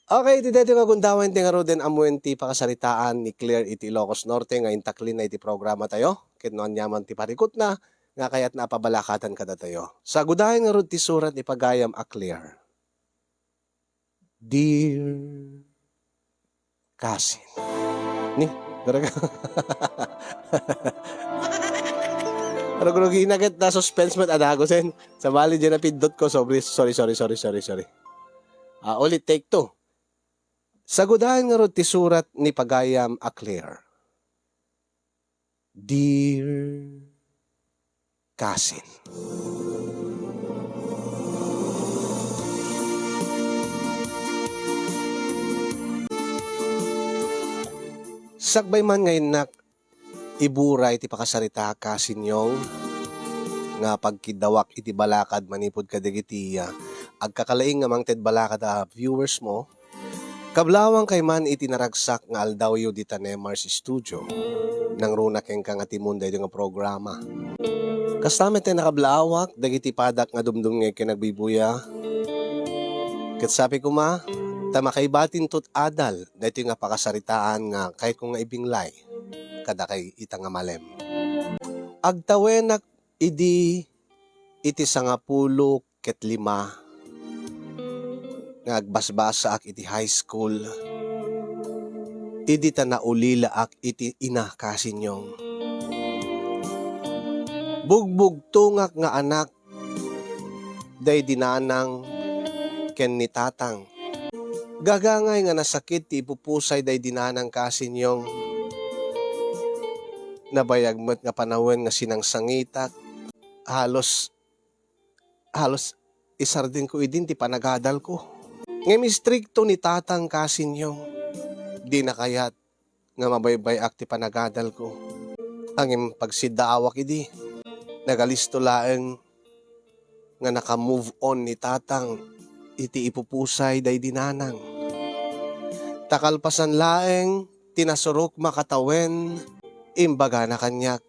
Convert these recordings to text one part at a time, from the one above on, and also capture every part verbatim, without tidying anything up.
Okay, iti daytoy nga gundaway ti ngaruden ammoen ti pakasaritaan ni Claire iti Ilocos Norte nga intaklin na iti programa tayo. Ket no aniaman ti parikutna, nga kayatna a pabalakadan kadatayo. Sagudayen ngarud ti surat ni pagayam a Claire. Dear Cousin. Ni, darag-, Ano, gurugina ket na-suspense met a dagusen. Sabali, diyan napiddot ko. Sorry, sorry, sorry, sorry, sorry, sorry. Ah, ulit, take two. Sagudayen ngarud ti surat ni pagayam a Claire. Dear Cousin. Sakbay man nga innak ibura iti pakasaritaak, Cousin Yong, nga pagkiddawak iti balakad manipud kadagiti, ah, agkakalaing nga mangted balakad a viewers mo, kablaawankay man iti naragsak nga aldawyo dita Nemar's Studio. Nangruna kenka nga timon daytoy nga programa. Kasta met ti nakablawak dagiti padak nga dumdumngeg ken agbuybuya. Ket sapay koma, ta makaibatinto ti adal daytoy nga pakasaritaan nga kayatko nga ibinglay kadakay ita nga malem. Agtawenak idi iti sangapulo ket lima nga agbasbasaak iti high school, idi ta naulilaak iti ina, Cousin Yong. Bugbugtongak nga anak daydi nanang ken ni tatang. Gagangay nga nasakit ti ipupusay daydi nanang, Cousin Yong. Nabayag met nga panawen nga sinangsangitak. Halos, halos isardengko idin ti panagadalko. Ngem istrikto ni tatang, Cousin Yong. Dina kayat nga mabaybay-ak ti panagadalko. Ngem pagsiddaawak idi, nagalisto laeng nga naka-move on ni tatang iti ipupusay daydi nanang. Ta kalpasan laeng ti nasurok makatawen, imbagana kaniak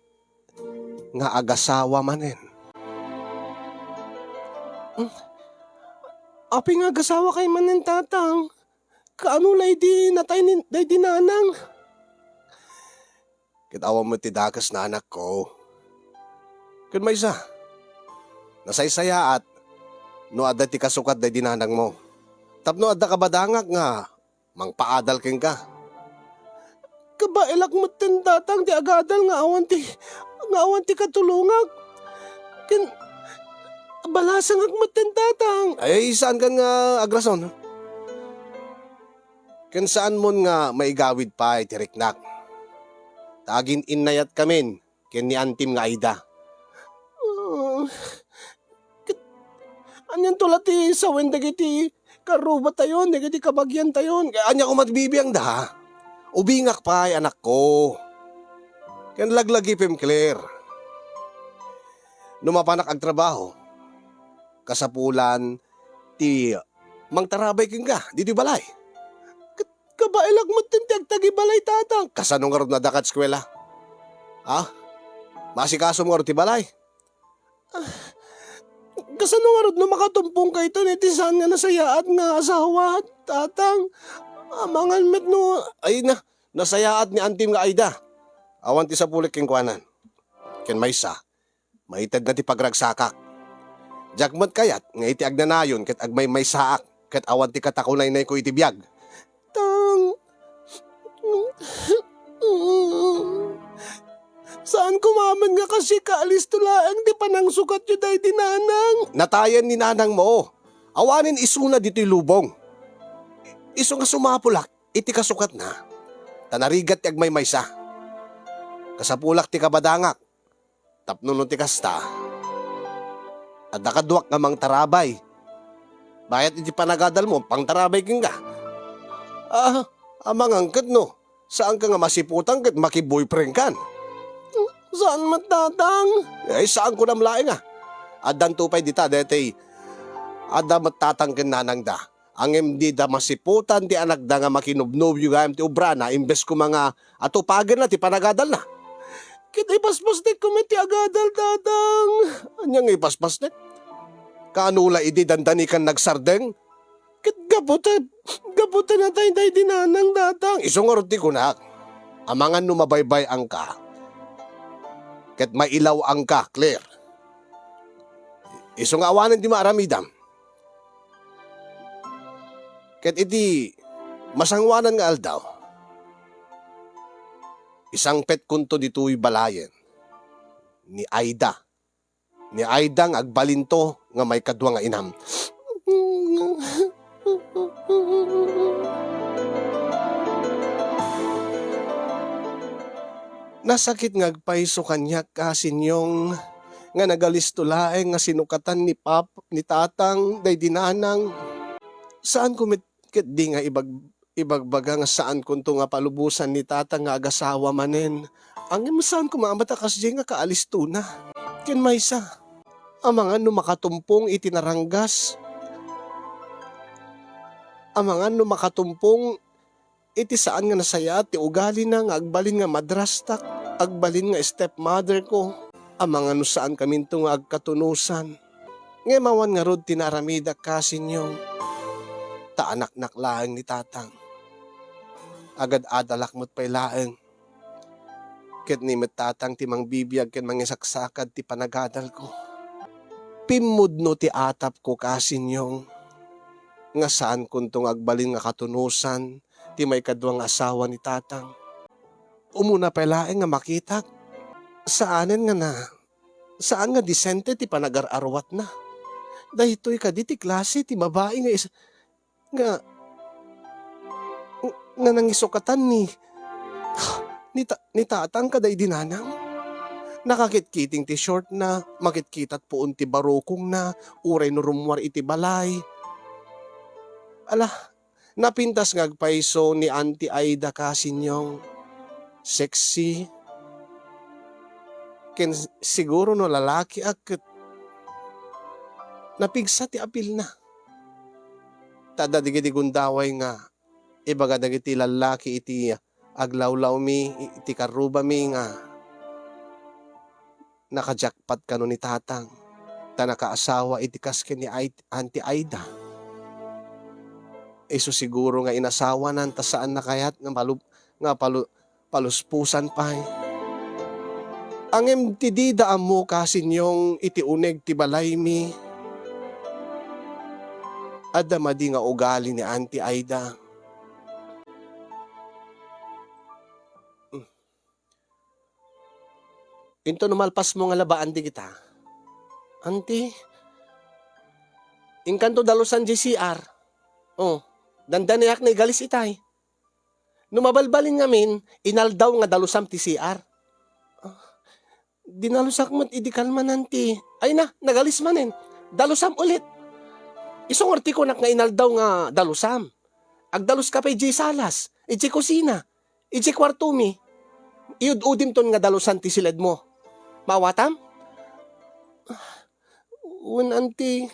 nga agasawa manen. Hmm? Apay nga agasawakay manen, tatang? Kaano la idi natay ni, daydi nanang? Ket awan met ti dakes, anakko. Ken maysa, nasaysayaat no adda ti kasukat daydi nanangmo. Tapno adda kabadangak nga mangpaadal kenka. Kabaelak metten, tatang, ti agadal nga awan ti, nga awan ti katulongak. Ken balasangak metten, tatang. Ay, saankan nga agrason. Ken saanmon nga maigawid pay ti riknak. Ta agin-innayatkamin ken ni Antim nga Aida. Ah, ket anianto la ti sawen dagiti karrubatayon, dagiti kabagiantayon? Ania koma ti bibiangda? Ubingak pay, anakko. Ken laglagipem, Claire. No mapanak agtrabaho, kasapulan ti mangtarabay kenka ditoy balay. Ket kabaelak metten ti agtagibalay, tatang. Kasano ngarud no adda ka ti eskuela? Ha? Maasikasom ngarud ti balay? Ah, kasano ngarud no makatumpongka itan iti saan nga nasayaat nga asawa, tatang? Amangan met no, ay na, nasayaat ni Antim nga Aida. Awan ti sapulek kenkuana. Ken maysa, maitedna ti pagragsakak. Diak met kayat nga iti agnanayon ket agmaymaysaak ket awan ti katakunaynayko iti biag. Tang, saan koma met nga kasika, alisto laeng ti panangsukatyo daydi nanang. Natayen ni nanangmo. Awanen isuna ditoy lubong. Isu nga sumapulak iti kasukatna, ta narigat ti agmaymaysa. Kasapulak ti kabadangak. Tapno no ti kasta, adda kaduak nga mangtarabay. Bayat iti panagadalmo, pangtarabay kenka. Ah, amangan ket no, saanka nga masiputan ket makiboyfriend kan? Saan met, tatang? Ay, saan ko namlaeng, ah. Addanto pay dita, daytoy, adda met tatang ken nanangda. Ngem dida masiputan ti anakda nga makinobnobio gayam ti obrana, imbes koma nga atupagenna ti panagadalna. Ket ipaspasnek koma ti agadal, tatang. Ania nga ipaspasnek? Kaano la idi dandani kan nagsardeng? Gapu ta, gapu ta natay daydi nanang, Tatang. Isu ngarud ti kunak, amangan no mabaybay-angka ket mailaw-angka, Claire. Isu nga awanen ti maaramidam. Ket iti masangoanan nga aldaw, isangpetkonto ditoy balayen ni Aida. Ni Aida nga agbalinto nga maikadua nga inam. Nasakit nga agpayso kaniak, Kasinyong, nga nagalisto laeng nga sinukatan ni pap-, ni tatang daydi nanang. Saanko met ketdi nga ibag-, ibagbaga nga saankonto nga palubosan ni tatang nga agasawa manen. Ngem saanko maammo ta kasdiay nga kaalistona. Ken maysa, amangan no makatumpong iti naranggas. Amangan no makatumpong iti saan nga nasayaat ti ugalina nga agbalin nga madrastak, agbalin nga stepmother ko. Amangan no saankaminto nga agkatunosan. Ngem awan ngarud ti naaramidak, Kasinyong, ta anaknak laeng ni tatang. Agad-adalak met pay laeng. Ket ni met tatang ti mangbibiag ken mangisaksakad ti panagadalko. Pimmudno ti atapko, Kasinyong, nga saankonto nga agbalin nga katunosan ti maikadua nga asawa ni tatang. Umuna pay laeng nga makitak, saanen nga na, saan nga disente ti panagar-aruatna. Daytoy kadi ti klase ti babai nga is-, nga, nga nangisukatan ni, ni ta-, ni tatang kadaydi nanang? Nakakitkiting ti shortna, makitkitat puon ti barukongna, uray no rummuar iti balay. Ala, napintas nga agpayso ni Auntie Aida, Kasinyong. Sexy. Ken siguro no lalakiak ket napigsa ti apilna. Ta adda dagiti gundaway nga ibaga dagiti lallaki iti aglawlawmi, iti karrubami nga naka-jackpot kano ni tatang, ta nakaasawa iti kas ken ni Ai-, Auntie Aida. Isu siguro nga inasawanan ta saanna kayat nga malu-, nga palu-, paluspusan pay. Ngem ti dida ammo, Kasinyong, iti uneg ti balaymi, adda madi nga ugali ni Auntie Aida. Inton no malpasmo nga labaan dagita, Auntie, inkanto dalusan diay C R. Oh, dandaniak nga igalis itay. No mabalbalin ngamin, inaldaw nga dalusam ti C R. Ah, dinalusak met idi kalman, Auntie. Ay na, nagalis manen. Dalusam ulit. Isu ngarud ti kunak nga inaldaw nga dalusam. Agdaluska pay idiay salas, idiay kusina, idiay kuartomi. Iud-udimton nga dalusan ti siledmo. Maawatam? Wen, Auntie.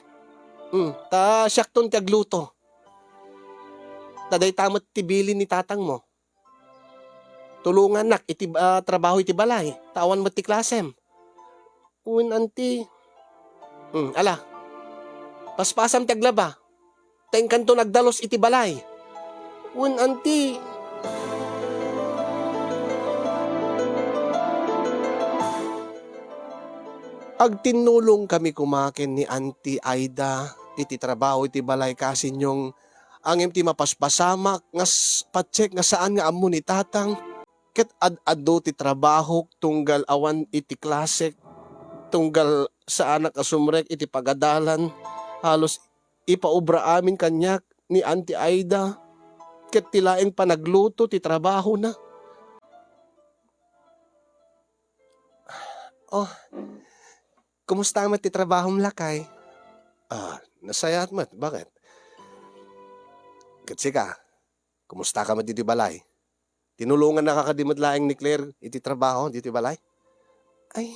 Hmm, ta siakton ti agluto. Ta dayta met ti bilin ni tatangmo. Tulongannak iti, ah, trabaho iti balay, ta awan met ti klasem. Wen, Auntie. Hmm, ala. Paspasam ti aglaba. Ta inkanto nagdalus iti balay. Wen, Auntie. Agtinnulongkami koma ken ni Auntie Aida iti trabaho iti balay, Kasinyong, ngem ti mapaspasamak nga s-, patiek nga saan nga ammo ni tatang. Ket ad-adu ti trabahok tunggal awan iti klasek, tunggal saanak a sumrek iti pagadalan. Halos ipaubra amin kaniak ni Auntie Aida, ket ti laeng panagluto ti trabahona. Oh, kumusta met ti trabahom, lakay? Ah, nasayaat met. Bakit? Ket sika, kumusta ka met ditoy balay? Tinulongannaka kadi met laeng ni Claire iti trabaho ditoy balay? Ay,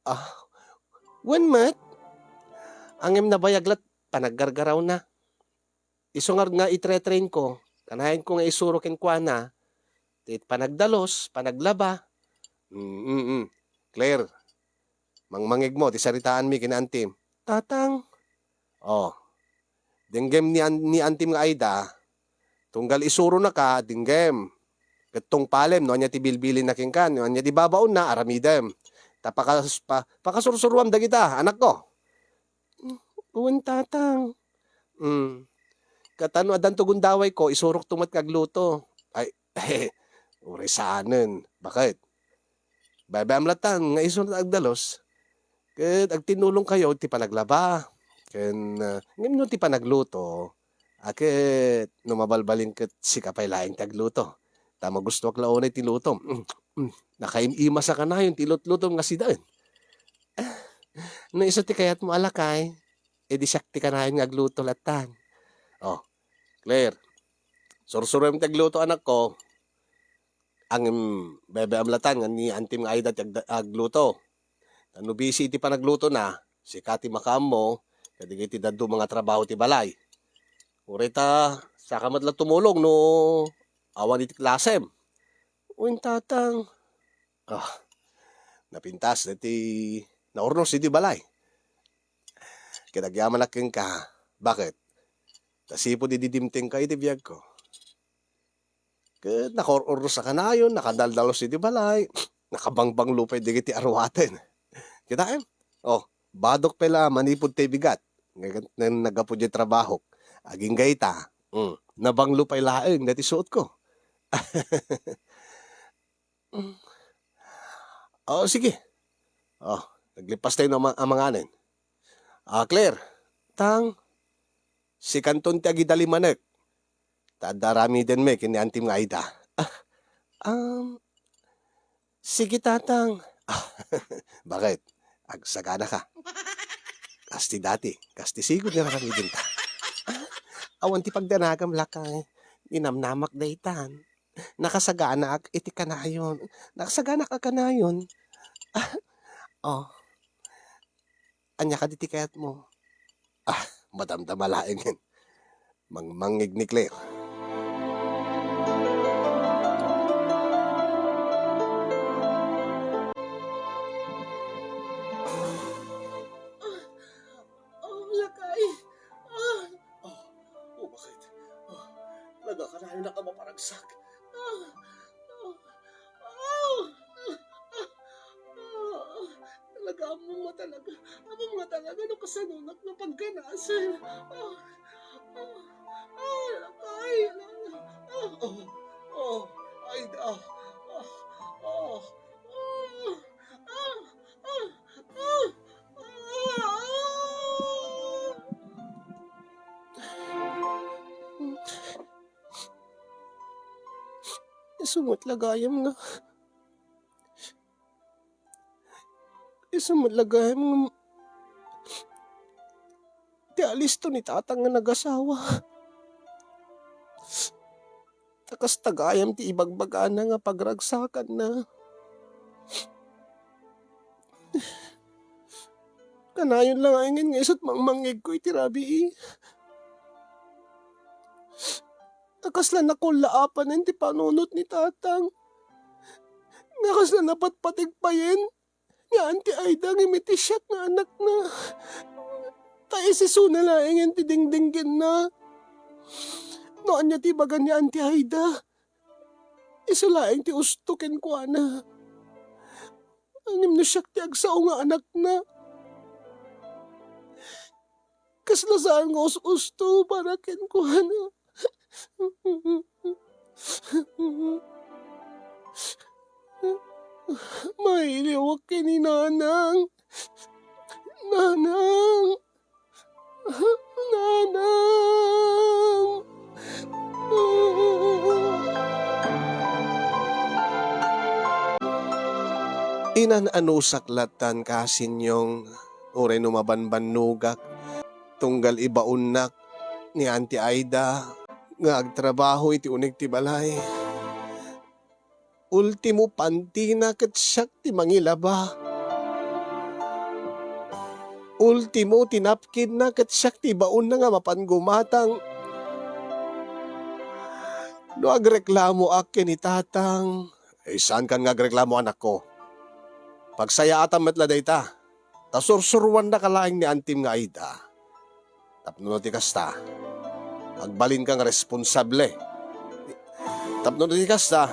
ah, wen met. Ngem nabayag la't panaggargarawna. Isu ngarud nga itre-train ko, kanayon ko nga isuro kenkuana ti panagdalus, panaglaba. Mm, mm, mm. Claire, mangmangegmo ti saritaanmi ken ni Auntie. Tatang. Oh. Denggem ni an-, ni antim nga Aida, tunggal isuronaka, denggem. Ket tungpalem no ania ti bilbilinna kenka, no ania ti babaonna, aramidem. Ta pakas-, pa-, pakasursuruam dagita, anakko. Wen, tatang. Mm. Ket no addanto gundawayko, isurokto met nga agluto. Ay, uray saanen. Baket? Baybay-am latta nga isu nga agdalus. Ket agtinnulongkayo ti panaglaba. Ken, ah, ngem no ti panagluto, a, ket no mabalbalin ket sika pay laeng ti agluto. Ta magustoak la unay ti lutom. Mm, mm. Nakaim-imas a kanayon ti lutlutom nga sidaen. No isu ti kayatmo a lakay, idi siak ti kanayon nga agluto latta. Oh, Claire, sursuruem ti agluto, anakko. Ngem baybay-am latta nga ni antim nga Aida ti agda-, agluto. Ta no busy iti panaglutona, sika ti makaammo, kadagiti dadduma nga trabaho ti balay. Uray ta, saka met la tumulong no awan iti klasem. Wen, tatang. Ah, napintas daytoy naurnos iti balay. Ket agyamanak kenka. Baket? Ta sipud idi dimtengka iti biagko. Ket nakaur-urnos a kanayon, nakadaldalus iti balay, nakabangbanglo pay dagiti aruaten. Kitaem? Oh, badok pay la manipud ti bigat. Ngan, ngan naggapu diay trabahok. Agingga ita, mm, nabanglo pay laeng daytoy suotko. Mm. Oh, sige. Oh, naglippas tayo no ma-, amanganen. Ah, Claire, tang, sikanton ti agidalimanek. Ta adda aramiden mi ken ni antim nga Aida. Ah, um, sige, tatang. Ah, baket? Agsagana ka. Kas ti dati, kas ti sigud nga aramidenta. Ah, awan ti pagdanagam, lakay. Ninamnamak daytan. Nakasaganaak iti kanayon. Nakasaganaak a kanayon. Ah, oh. Ania kadi ti kayatmo? Ah, madamdama laengen. Mangmangngeg ni Claire. Oh, lakay. Ah. Oh, oh, baket? Oh, talaga kanayon a maparagsak. Ah, ah, ah, ah, ah. Talaga, ammom nga talaga. Ammom nga talaga no kasanonak nga pagganasen. Ah, ah, ah, lakay. Ah, oh, oh, Aida. Ah, ah, ah, ah, ah, ah. Isu met la gayam nga, isu met la gayam nga ti alisto ni tatang nga nagasawa. Ta kasta gayam ti ibagbagana nga pagragsakanna. Kanayon laengen nga isu't mangmangngegko iti rabii. Ta kasla nakullaapanen ti panunot ni tatang. Nga kasla napatpateg payen. Nga Auntie Aida ngem iti siak nga anakna. Ta isisuna laengen ti dingdinggenna. No ania ti ibaga ni Auntie Aida, isu laeng ti usto kenkuana. Ngem no siak ti agsao nga anakna, kasla saan nga us-usto para kenkuana. Mailiwak ken ni Nanang. Nanang. Nanang. Inan-anusak lattan, Kasinyong, uray no mabanbannogak, tunggal ibaonnak ni Auntie Aida nga agtrabaho iti uneg ti balay. Ultimo pantina ket siak ti mangilaba. Ultimo ti napkinna ket siak ti ibaonna nga mapan gumatang. No agreklamoak ken ni tatang, ay, saankan nga agreklamo, anakko. Pagsayaatam met la dayta, ta sursuroannaka laeng ni antim nga Aida. Tapno no ti kasta, Agbalinka nga responsable. Tapno di kasta,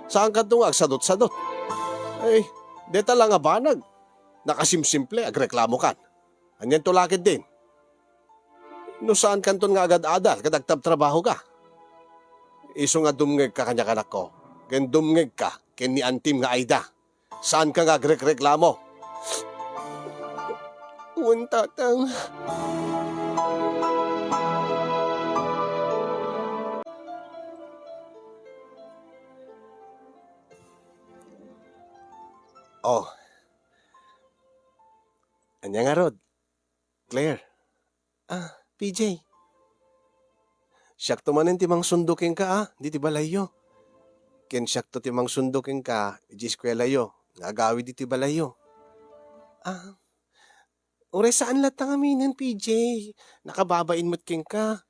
saankanto nga agsadutsadut. Ay, deta la nga banag. Nakasimsimple, agreklamokan. Anianto la ketdin? No saankanton nga agad-adal ket agtabtrabahoka, isu nga dumngegka kaniak, anakko, ken dumngegka ken ni antim nga Aida. Saanka nga agrekreklamo. Wen, Tatang. Oh. Ania ngarud, Claire? Ah, P J. Siakto manen ti mangsundo kenka, ah, ditoy balayyo. Ken siakto ti mangsundo kenka idiay eskuelayo nga agawid ditoy balayyo. Ah, uray saan latta ngaminen, P J. Nakababain met kenka.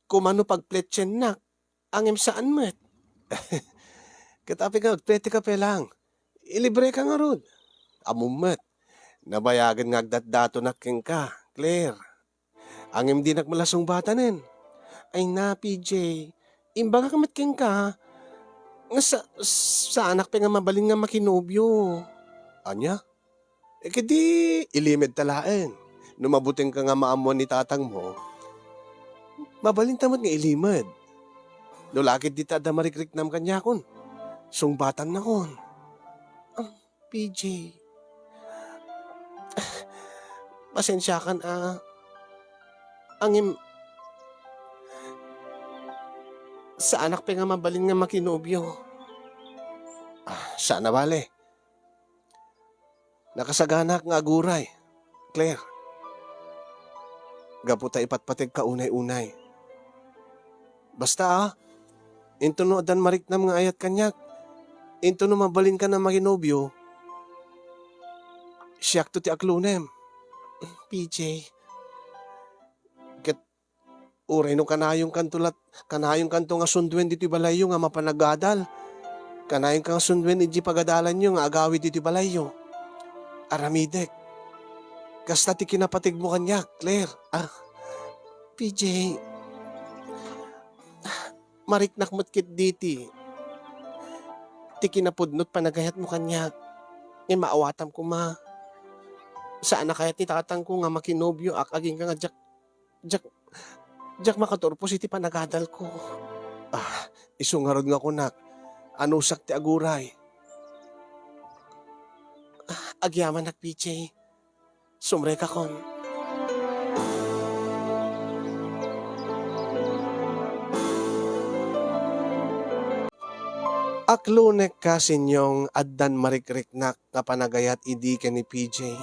Kumano pagpletiennak? Ngem saan met. Ket apay nga agpletika pay laeng? Ilibreka ngarud. Ammom met, nabayagen nga agdatdatonak kenka, Claire. Ngem dinak met la sungbatanen. Ay na, P J, imbagak met kenka nga sa-, saanak pay nga mabalin nga makinobio. Ania? Eh, kadi, ilimedta laeng. No mabutengka nga maammoan ni tatangmo, mabalinta met nga ilimed. No la ketdi ta adda marikriknam kaniakon, sungbatannakon. Am, P J, pasensiakan a. Ngem, saanak pay nga mabalin nga makinobio. Ah, saan a bale. Nakasaganak nga aguray, Claire. Gapu ta ipatpategka unay-unay. Basta, ah, intono addan mariknam nga ayat kaniak, intono mabalinka nga makinobio, siakto ti aklonem. P J, ket uray no kanayonkanto lat-, kanayonkanto nga sunduen ditoy balayyo nga mapan agadal. Kanayonka nga sunduen idiay pagadalanyo nga agawid ditoy balayyo. Aramidek. Kasta ti kinapategmo kaniak, Claire. Ah, P J, mariknak met ketdi ti, ti kinapudno ti panagayatmo kaniak. Ngem maawatam koma. Saan a kayat ni tatangko nga makinobioak agingga nga diak, diak, diak makaturpos iti panagadalko. Ah, isu ngarud nga kunak, anusak ti aguray. Ah, agyamanak, P J. Sumrekakon. Aklonek, kasinyong, addan marikriknak nga panagayat idi ken ni P J.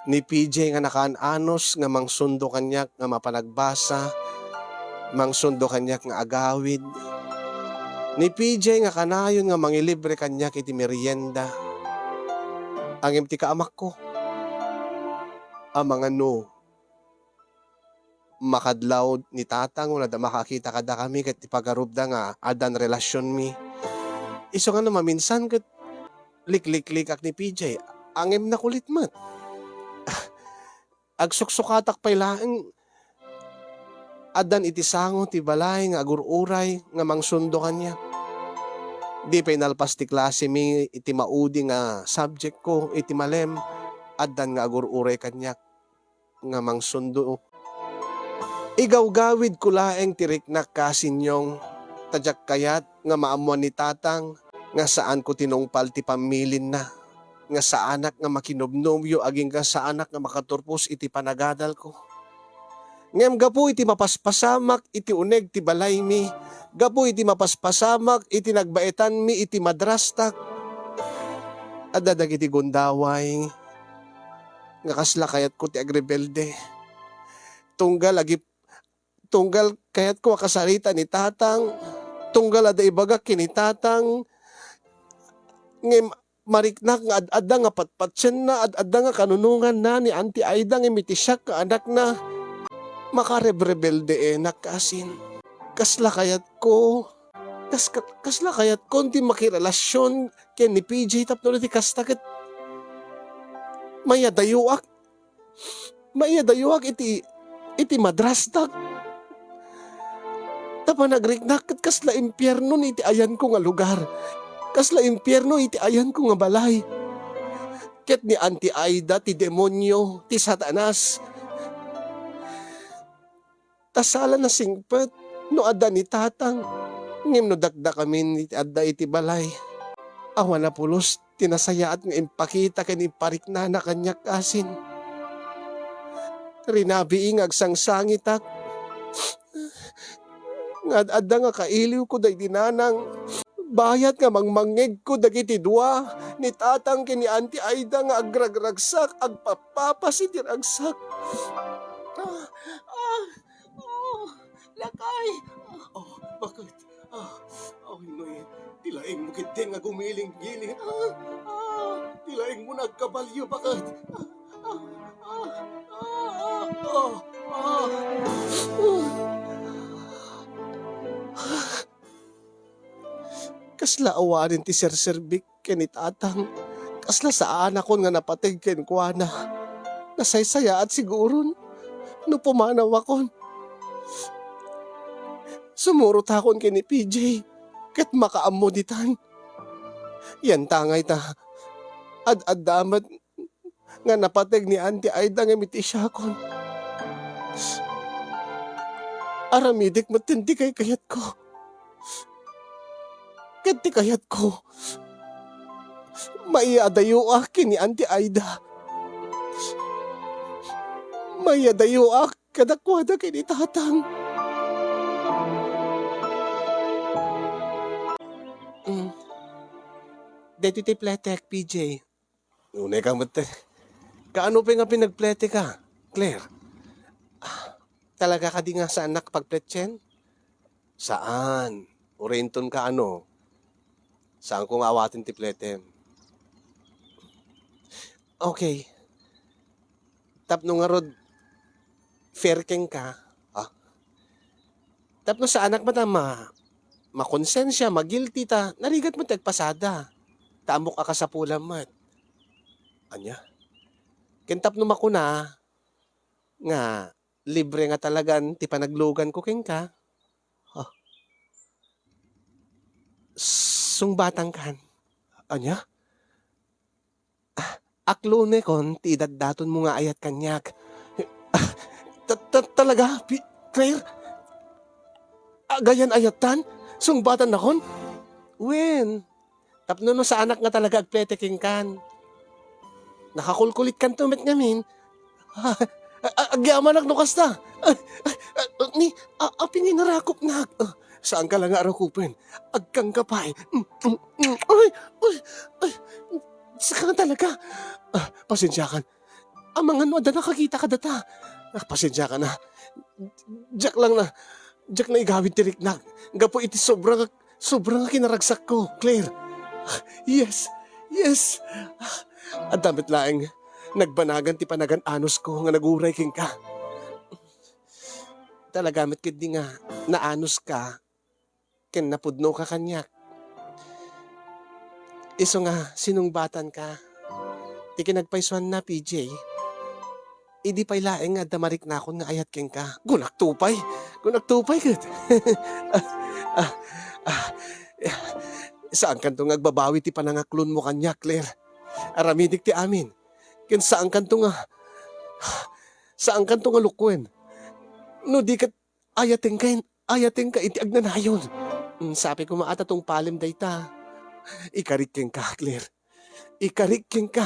Ni P J nga nakaan-anus nga mangsundo kaniak nga mapanagbasa, mangsundo kaniak nga agawid. Ni P J nga kanayon nga mangilibre kaniak iti merienda. Ngem ti kaamakko, amangan no makadlaw ni tatang wenno adda makakita kadakami ket ipagarupda nga addan relasionmi. Isu nga no maminsan ket likliklikak ni P J, ngem nakulit met. Agsuksukatak pay laeng, addan iti sango ti balay nga agur-uray nga mangsundo kaniak. Di pay nalpas ti klasemi iti maudi nga subjectko iti malem, addan nga agur-uray kaniak nga mangsundo. Igawgawidko laeng ti riknak, kasinyong, ta diak kayat nga maammoan ni tatang nga saanko tinungpal ti pammilinna, nga saanak nga makinobnobio agingga saanak nga makaturpos iti panagadalko. Ngem gapu iti mapaspasamak iti uneg ti balaymi, gapu iti mapaspasamak iti nagbaetanmi iti madrastak, adda dagiti gundaway nga kasla kayatko ti agrebelde. Tunggal agip-, tunggal kayatko a kasarita ni tatang, tunggal adda ibagak ken ni tatang, ngem mariknak nga ad-adda nga patpatienna, ad-adda nga kanunonganna ni Auntie Aida ngem iti siak nga anakna, makarebrebeldenak kasin. Kasla kayatko, kas-, kasla kayatko ti makirelasion ken ni P J tapno iti kasta ket maiyadayoak. Maiyadayoak iti, iti madrastak. Panagriknak ket kasla impierno iti ayanko nga lugar. Kasla impierno iti ayanko nga balay. Ket ni Auntie Aida ti demonio, ti Satanas. Ta sala nasingpet no adda ni Tatang, ngem no dakdakamin iti adda iti balay. Awan a pulos ti nasayaat nga impakita ken impariknana kaniak, kasin. Rinabii nga agsangsangitak nga ad-adda nga kailiwko daydi nanang. Bayat nga mangmangngegko dagiti dua, ni Tatang ken ni Auntie Aida nga agragragsak, agpappapas iti ragsak. Ah, ah, oh, lakay. Oh, bakit? Ah, oh, Inoy, ti laingmo ketdi nga gumiling-giling. Ah, ah, ti laingmo nga agkabalio, bakit? Ah, ah, ah, ah, ah, ah. Kasla awanen ti serserbik ken ni Tatang. Kasla saanakon nga napateg kenkuana. Nasaysayaat siguron no pumanawakon. Sumurotakon ken ni P J ket makaammo ditan. Yantangay ta, ad-adda met nga napateg ni Auntie Aida ngem iti siakon. Aramidek metten ti kaykayatko. Ket ti kayatko, maiyadayoak ken ni Auntie Aida. Maiyadayoak kadakuada ken ni Tatang. Mm. Daytoy ti pletek, P J. Unay ka met. Kaano pay nga pinagpletek ka, Claire? Ah, talaga kadi nga saannak pagpletien? Saan. Uray inton kaano. Saanko nga awaten ti pletem. Okay. Tapno ngarud, fair kenka, ah, tapno saanak met a ma-, makonsensia, ma-guilty ta, narigat met ti agpasada. Ta ammok a kasapulan met. Ania? Ken tapno makuna nga libre nga talagan ti panagluganko kenka, ah, sungbatankan. Ania? Ah, aklonekon ti idatdatonmo nga ayat kaniak. Ah, ta-, ta-, talaga, Pi-, Claire? Agayan ayattan? Sungbatannakon? Wen, tapno no saanak nga talaga agplete kenkan. Nakakulkulitkanto met ngamin. Ah, a-, a-, agyamanak no kasta. Ah, ah, ah, ni, a-, apin nga inarakopnak? Ah, saanka la nga arakopen. Agkangka pay. Mm, mm, mm. Ay, ay, ay. Sika nga talaga. Ah, pasensiakan. Amangan no adda nakakita kadata. Ah, pasensiakan a. Diak lang na, diak naigawid ti riknak. Gapu iti sobra nga, sobra nga kinaragsakko, Claire. Yes, yes. Adda met laeng nagbanagan ti panagan-anusko nga naguray kenka. Talaga met ketdi nga naanuska ken napudnoka kaniak. Isu nga sinungbatanka ti kinagpaysuanna, P J, idi pay laeng nga adda mariknakon nga ayat kenka. Kunakto pay, kunakto pay ket. Ah, ah, ah, saankanto nga agbabawi ti panangaklonmo kaniak, Claire. Aramidek ti amin. Ken saankanto nga, saankanto nga lukuen. No di ket ayatenka, ayatenka iti agnanayon. Mm, sapay koma a ta tungpalem dayta. Ikarik kenka, Claire. Ikarik kenka.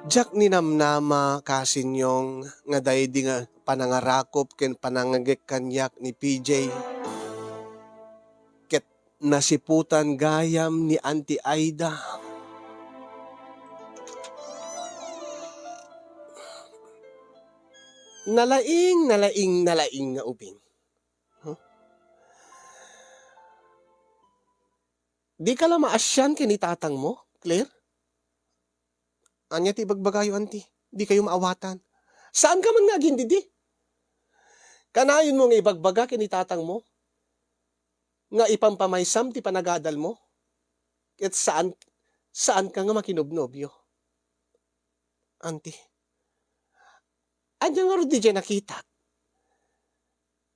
Diak ninamnama, Kasinyong, nga daydi nga panangarakop ken panangngegek kaniak ni P J. Ket nasiputan gayam ni Auntie Aida. Nalaing, nalaing, nalaing nga ubing. Huh? Dika la maasian ken ni tatangmo, Claire? Ania ti ibagbagayo, Auntie? Dikayo maawatan. Saanka man nga agindidi? Kanayonmo nga ibagbaga ken ni tatangmo nga ipampamaysam ti panagadalmo, ket saan, saanka nga makinobnobio. Auntie, Ania ngarud diay nakitak?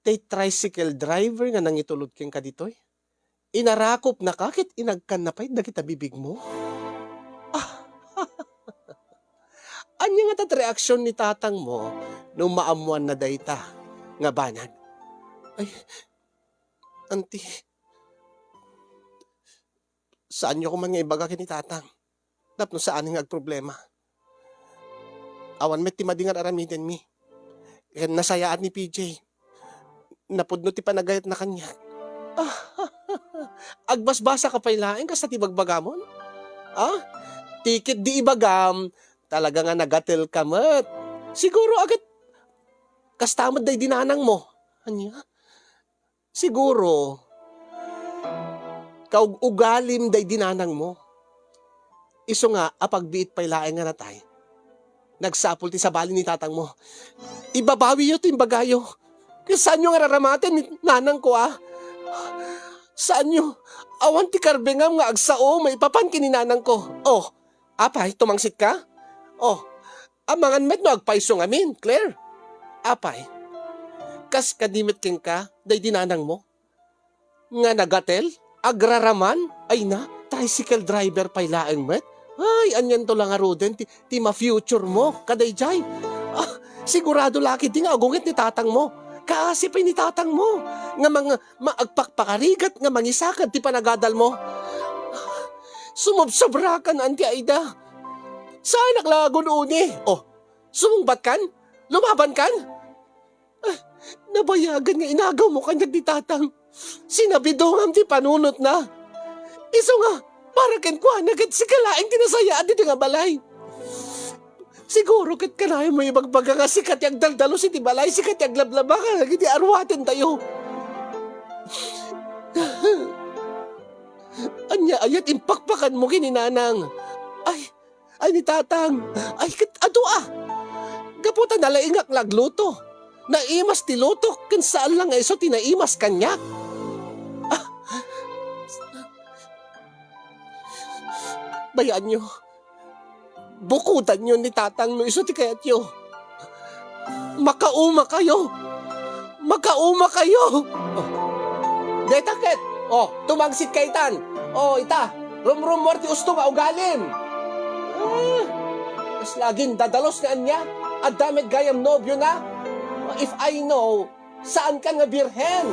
Tay tricycle driver nga nangitulod kenka ditoy? Inarakopnaka ket inagkanna pay dagita bibigmo? Ah, ania ngata ti reaksion ni tatangmo no maammoanna dayta nga banag? Ay, anti, saanyo koma nga ibaga ken ni tatang tapno saanen nga agproblema. Awan met ti madi nga aramidenmi. Ken nasayaat ni P J. Napudno ti panagayatna kaniak. Ah, agbasbasaka pay laeng kasta ti bagbagamon? Ah? Ti ket di ibagam, talaga nga nagatelka met. Siguro, agat, kasta met daydi nanangmo. Ania? Siguro, kaug-ugalim daydi nanangmo. Isu nga, apagbiit pay laeng nga natay, nagsapul ti sabali ni tatangmo. Ibabawiyo ti imbagayo. Ket saanyo nga raramaten ni nanangko, a? Saanyo. Awan ti karbengam nga agsao maipapan ken ni nanangko. Oh, apay, tumangsitka? Oh, amangan met no agpayso ngamin, Claire. Apay, kas kadi met kenka, daydi nanangmo? Nga nagatel? Agraraman? Ay na, tricycle driver pay laeng met? Ay, anianto la ngaruden ti, ti ma-future mo, kadaydiay? Ah, sigurado la ketdi nga agunget ni tatangmo. Kaasi pay ni tatangmo nga mang-, maagpakpakarigat nga mangisakad ti panagadalmo. Sumubsobrakan, Auntie Aida. Saanak la nga gun-oni. Oh, sumungbatkan? Lumabankan? Ah, nabayagan nga inagawmo kaniak ni tatang. Sinabidongam ti panunotna. Isu nga, para kenkuana ket sika laeng ti nasayaat ditoy nga balay. Siguro ket kanayon mo ibagbaga nga sika ti agdaldalus iti balay, sika ti aglablaba kadagiti aruaten tayo. Ania aya ti impakpakanmo ken ni nanang? Ay, ay, ni tatang. Ay, ket adu a. Gapu ta nalaingak nga agluto. Naimas ti lutok, ken saan la nga isu ti naimas kaniak. Ah. Bayaanyo. Bukodanyo ni tatang no isu ti kayatyo. Makaumakayo! Makaumakayo! Oh. Deta ket! Oh, tumangsitka itan! Oh, ita! Rumrummuar ti usto nga ugalim! Ah, kasla agindadalus nga ania? Adda met gayam nobiona? If I know, saankan nga birhen!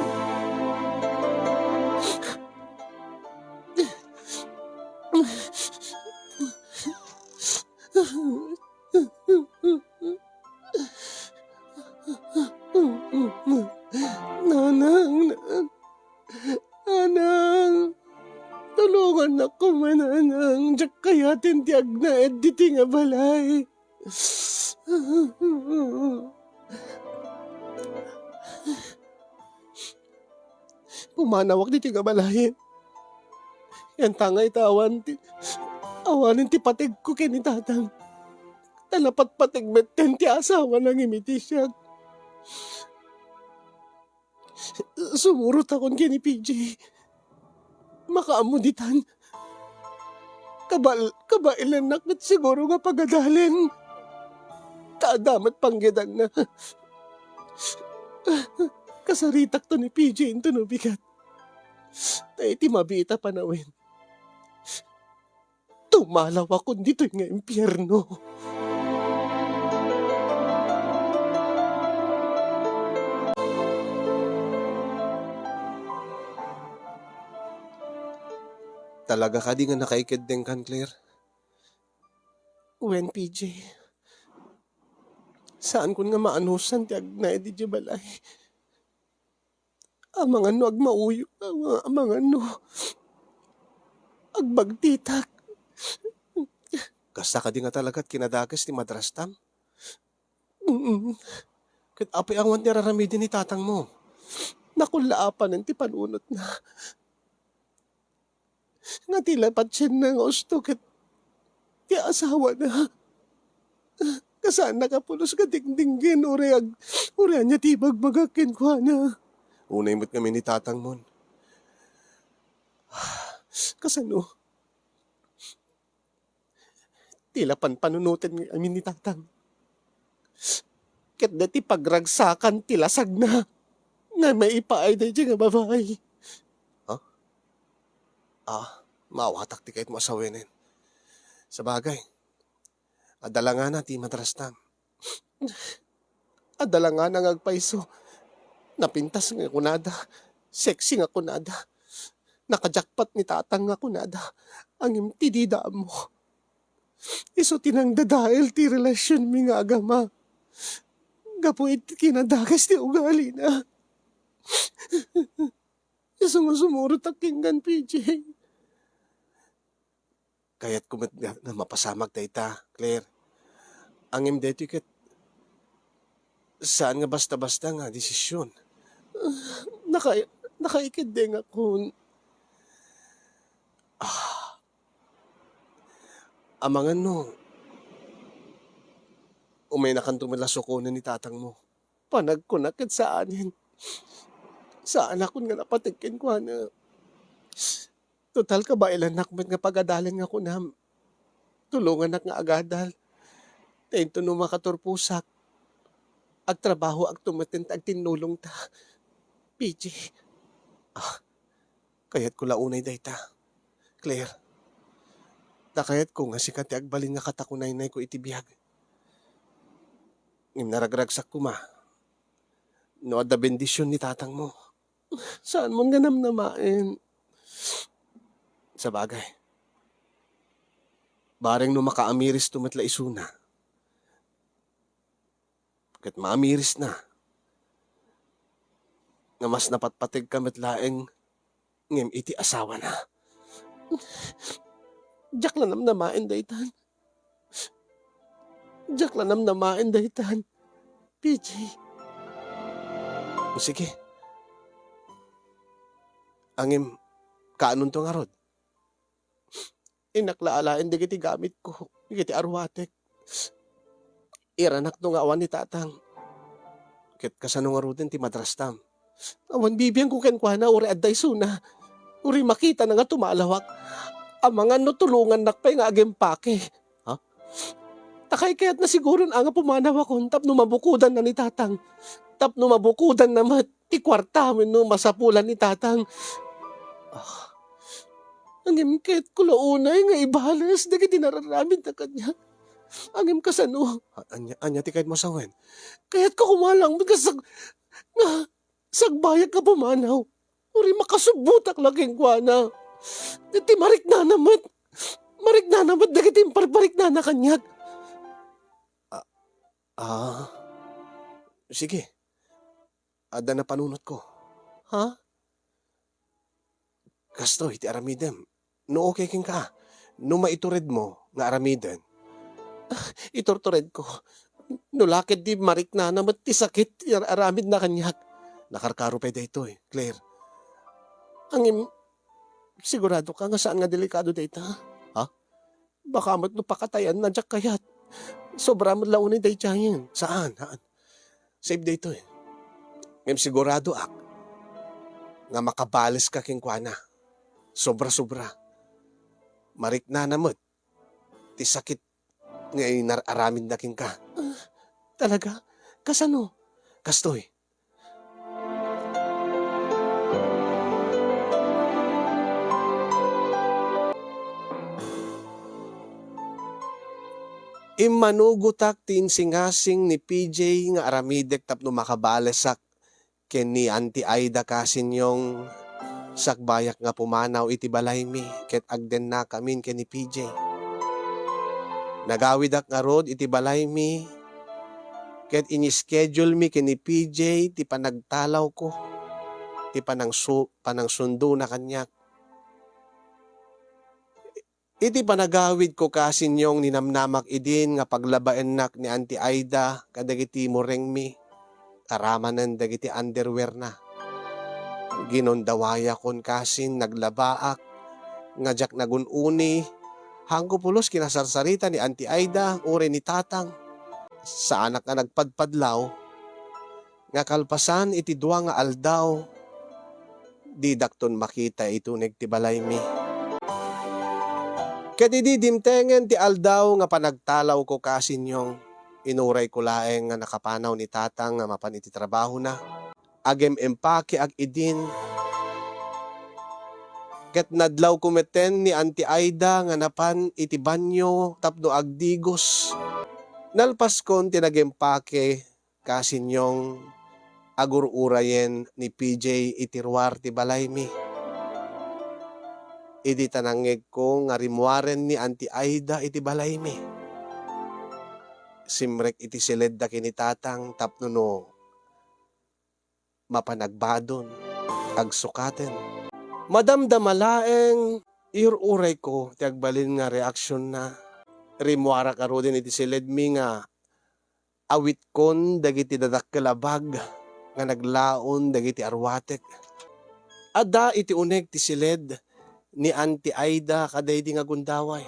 Nanang, nanang, tulongannak koma, nanang. Diak kayaten ti agnaed ditoy nga balay. Pumanawak ditoy nga balayen. Ken ta nga ita awan ti, awanen ti pategko ken ni tatang. Ta napatpateg metten ti asawana nga imiti siak. Sumurotakon ken ni P J. Makaammo ditan. Kabal-, kabaelannak met siguro nga pagadalen. Ta adda met panggedanna. Kasaritakto ni P J intono bigat. Ta iti mabiit a panawen, tumalawakon ditoy nga impierno. Talaga kadi nga nakaikeddengkan, Claire? Wen, P J. Saankon nga maanusan ti agnaed idiay balay. Amangan no agmauyo, ama-, amangan no agbagtitak. Kasta kadi nga talaga ti kinadakes ti madrastam? Mm. Ket apay awan ti ar-aramiden ni tatangmo? Nakullaapanen ti panunotna. Nga ti la patienna nga usto ket ti asawana. Kasaannaka pulos nga dingdinggen uray ag-, uray ania ti ibagbagak kenkuana. Unay met ngamin ni tatangmon. Kasano? Ti la panpanunoten ngamin ni tatang. ket daytoy pagragsakan ti lasagna nga maipaay daydiay nga babai. Huh? Ah, maawatak ti kayatmo a sawenen. Sabagay, adda langana ti madrastam. Adda langana nga agpayso. Napintas nga kunada, sexy nga kunada, naka-jackpot ni tatang nga kunada, ngem ti dida ammo, isu ti nangdadael ti relasionmi nga agama. Gapu iti kinadagas ti ugalina. Isu nga sumurotak kenka, P J. Kayatko met nga, nga mapasamak dayta, Claire. Ngem daytoy ket saan nga basta-basta nga desisyon. Naka-, nakaikeddengakon. Ah. Amangan no, umaynakanto met la sukonen ni tatangmo. Panagkuna ket saanen. Saanakon nga napateg kenkuana. Total, kabaelannak met nga pagadalen nga kunam. Tulongannak nga agadal. Ta inton no makaturposak, agtrabahoakto met ken ta agtinnulongta. P J. Ah, kayatko la unay dayta, Claire. Ta kayatko nga sika ti agbalin nga katakunaynayko iti biag. Ngem naragragsak koma no adda bendision ni tatangmo. Saanmon nga namnamaen. Sabagay, bareng no makaamiristo met la isuna, ket maamirisna nga mas napatpategka met laeng ngem iti asawana. Diak la namnamaen daytan. Diak la namnamaen daytan, P J. Sige. Ngem, kaanonto ngarud? Innak la alaen dagiti gamitko, dagiti aruatek. Iranakto nga awan ni tatang. Ket kasano ngaruden ti madrastam? Awan bibiangko kenkuana, uray adda isuna. Uray makitana nga tumalawak. Amangan no tulongannak pay nga agimpake. Ha? Ta kaykayatna siguron a nga pumanawakon tapno mabukodanna ni tatang. Tapno mabukodanna met ti kuarta wenno masapulan ni tatang. Ah. Ngem kayatko la unay nga ibales dagiti nararamidna kaniak. Ngem kasano? A-, ania, ania ti kayatmo a sawen? Kayatko koma laeng nga sag-, nga sagbayak nga pumanaw. Uray makasubbotak la kenkuana. Ti mariknana met. Mariknana met dagiti imparpariknana kaniak. Ah, ah, sige. Adda napanunotko. Ha? Kastoy ti aramidem. No okay kenka, no maituredmo nga aramiden. Ah, iturturedko. No la ket di mariknana met ti sakit ti ar-aramidna kaniak. Nakarkaro pay daytoy, Claire. Ngem, sigurado ka nga saan nga delikado dayta? Ha? Baka met no pakatayanna, diak kayat. Sobra met la unay daydiayen. Saan, saan? Safe daytoy. Ngem siguradoak nga makabales ka kenkuana. Sobra-sobra. Mariknana met ti sakit nga inar-aramidna kenka. Ah, talaga? Kasano? Kastoy. Immanugotak ti insingasing ni P J nga aramidek tapno makabalesak ken ni Auntie Aida, kasinyong, sagbayak nga pumanaw iti balaymi ket agdennakamin ken ni P J. Nagawidak ngarud iti balaymi ket ini-schedule-mi ken ni P J ti panagtalawko, ti panangsu-, panangsundona kaniak. Iti panagawidko, kasinyong, ninamnamak idin nga paglabaennak ni Auntie Aida kadagiti murengmi, aramanen dagiti underwearna. Ginundawayakon kasin naglabaak nga diak nagun-uni, haanko pulos kinasarsarita ni Auntie Aida uray ni Tatang. Saanak nga nagpadpadlaw nga kalpasan iti dua nga aldaw, didakton makita ituneg ti balaymi. Ket idi dimtengen ti aldaw nga panagtalawko, kasinyong, Inurayko laeng nga nakapanaw ni Tatang nga mapan iti trabahona. Agem-empakeak idin. Ket nadlawko meten ni Auntie Aida nga napan iti banyo tapno agdigos. Nalpaskon ti nagempake, kasinyong, agur-urayen ni P J iti ruar ti balaymi. Idi ta nangngegko nga rimmuaren ni Auntie Aida iti balaymi, simrek iti siledda ken ni Tatang tapno no mapan agbadon, agsukaten. Madamdama laeng, ir-urayko ti agbalin nga reaksionna. Rimmuarak ngaruden iti siledmi nga awitkon dagiti dadakkel a bag nga naglaon dagiti aruatek. Adda iti uneg ti siled ni Auntie Aida kadaydi nga gundaway.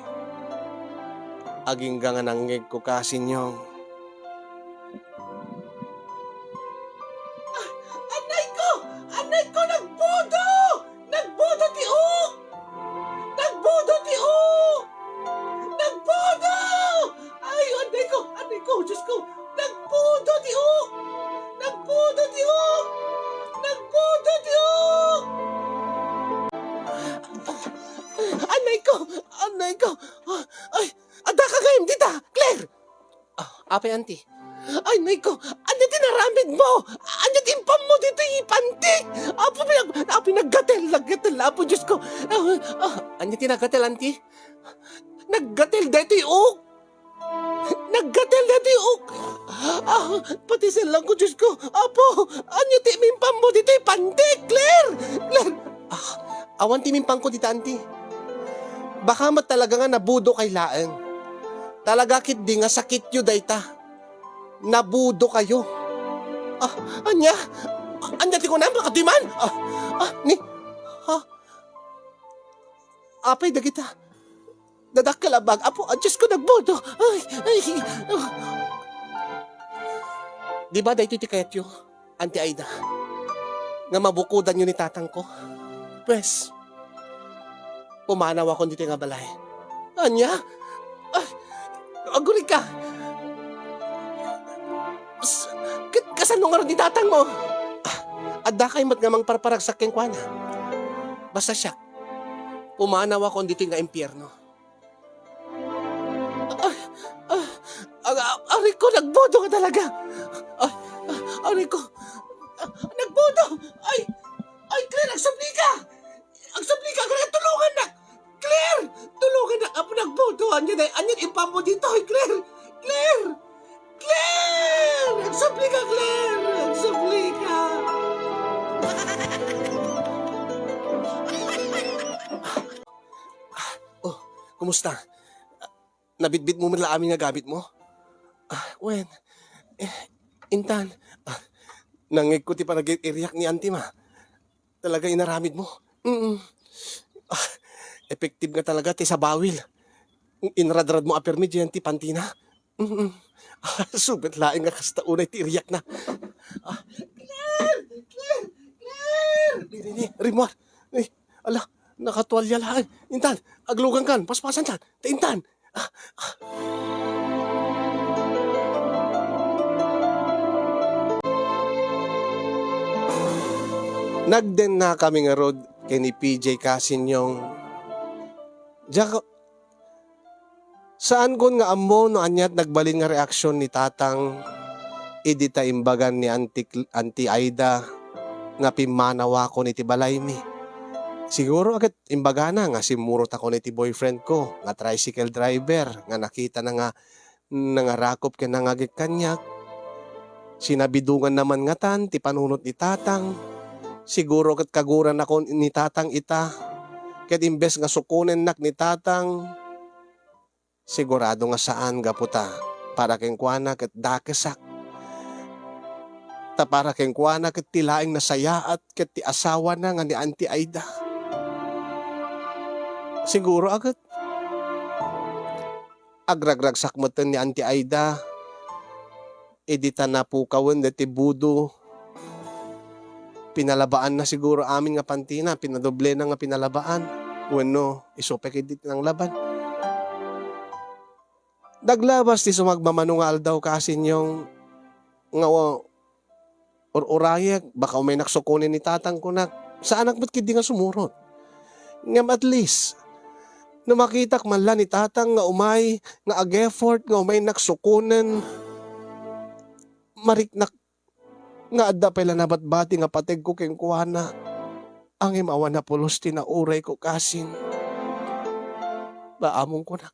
Agingga nga nangngegko, kasinyong. Ah, anayko! Anayko, nagbudo! Nagbudo ti uk! Nagbudo ti uk! Nagbudo! Ay, anayko! Anayko, Diyos ko! Nagbudo ti uk! Nagbudo ti uk! Nagbudo ti uk! Anayko! Anayko! Ay, adda ka gayam dita, Claire! Ah, apay, Auntie? Ay, nayko, ania ti naramidmo? Ania ti impammo ditoy pantik? Apo, pinag-, apo, naggatel, naggatel, Apo Diyos ko. Ah, ah, ania ti naggatel, Auntie? Naggatel daytoy uk. Naggatel daytoy uk. Ah, pati sellang ko, Diyos ko. Apo, ania ti mimpammo ditoy pantik, Claire? Claire. Ah, awan ti mimpangko dita, Auntie. Baka met talaga nga nabudo kay laeng. Talaga ketdi nga sakityo dayta. Nabudo kayo. Ah, ania? Ania ti kunam, kadman? Ah, ah, ni, ha? Apay dagita? Dadakkel a bag. Apo, ah, Diyos ko, nagbudo. Ay, ay, ah. Di ba daytoy ti kayatyo? Auntie Aida, nga mabukodanyo ni tatangko. Pwes, pumanawakon ditoy nga balay. Ania? Ay, agurig ka. S-, ket kasano ngarud ni tatangmo? Ah, adda kay met nga mangparparagsak kenkuana. Basta siak, pumanawakon ditoy nga impierno. Ay, ah, ah, aray ko, nagbudo nga talaga. Ay, ah, aray ko. Ah, nagbudo! Ay, ay, Claire, agsubli ka! Agsubli ka, Claire, tulungan na! Claire! Tulungan na, apo, nagbudo! Ania na, ania impammo ditoy, Claire! Claire! Claire! Agsubli ka, Claire! Agsubli ka! Oh, kumusta? Nabitbit mo man la amin nga gamit mo? Ah, wen. Eh, intan. Ah, nangngegko ti panagiriak ni Auntie, ma. Talaga inaramid mo. Mm. Ah, effective nga talaga ti sabawil. Inradrad mo a permi diyan ti pantina. Mm. Ah, subet laeng nga kasta unay ti iriakna. Ah, Claire! Claire! Claire! Ni, ni, ni, rimmuar. Ni, ala, nakatualya laeng. Intan, aglugankan, paspasankan. Ta intan. Ah, ah. Nagdennakami ngarud ken ni P J, kasinyong. Diak, saankon nga ammo no aniat nagbalin nga reaksion ni tatang idi ta imbagan ni Auntie Cl-, Auntie Aida nga pimmanawakon iti balaymi. Siguro ket imbagana nga simmurotakon iti boyfriendko nga tricycle driver nga nakitana nga nangarakop ken nangagek kaniak. Sinabidonganna man ngatan ti panunot ni tatang. Siguro ket kaguranakon ni tatang ita. Ket imbes nga sukonennak ni tatang, sigurado nga saan gapu ta para kenkuana ket dakesak. Ta para kenkuana ket ti laeng nasayaat ket ti asawana nga ni Auntie Aida. Siguro a ket agragragsak metten ni Auntie Aida idi ta napukawen deti budo. Pinalabaanna siguro amin nga pantina, pinadoblena nga pinalabaan. Wenno, isu pay ketdi ti nanglaban. Naglabas ti sumagmamano nga aldaw, Kasinyong, nga wa-, ur-urayek, baka umaynak sukonen ni tatang, kunak. Saanak met ketdi nga sumurot. Ngem at least, no makitak man la ni tatang nga umay, nga ag-effort, nga umaynak sukonen, mariknak nga adda pay la nabatbati nga pategko kenkuana. Ngem awan a pulos ti naurayko, Kasin. Baamon, kunak.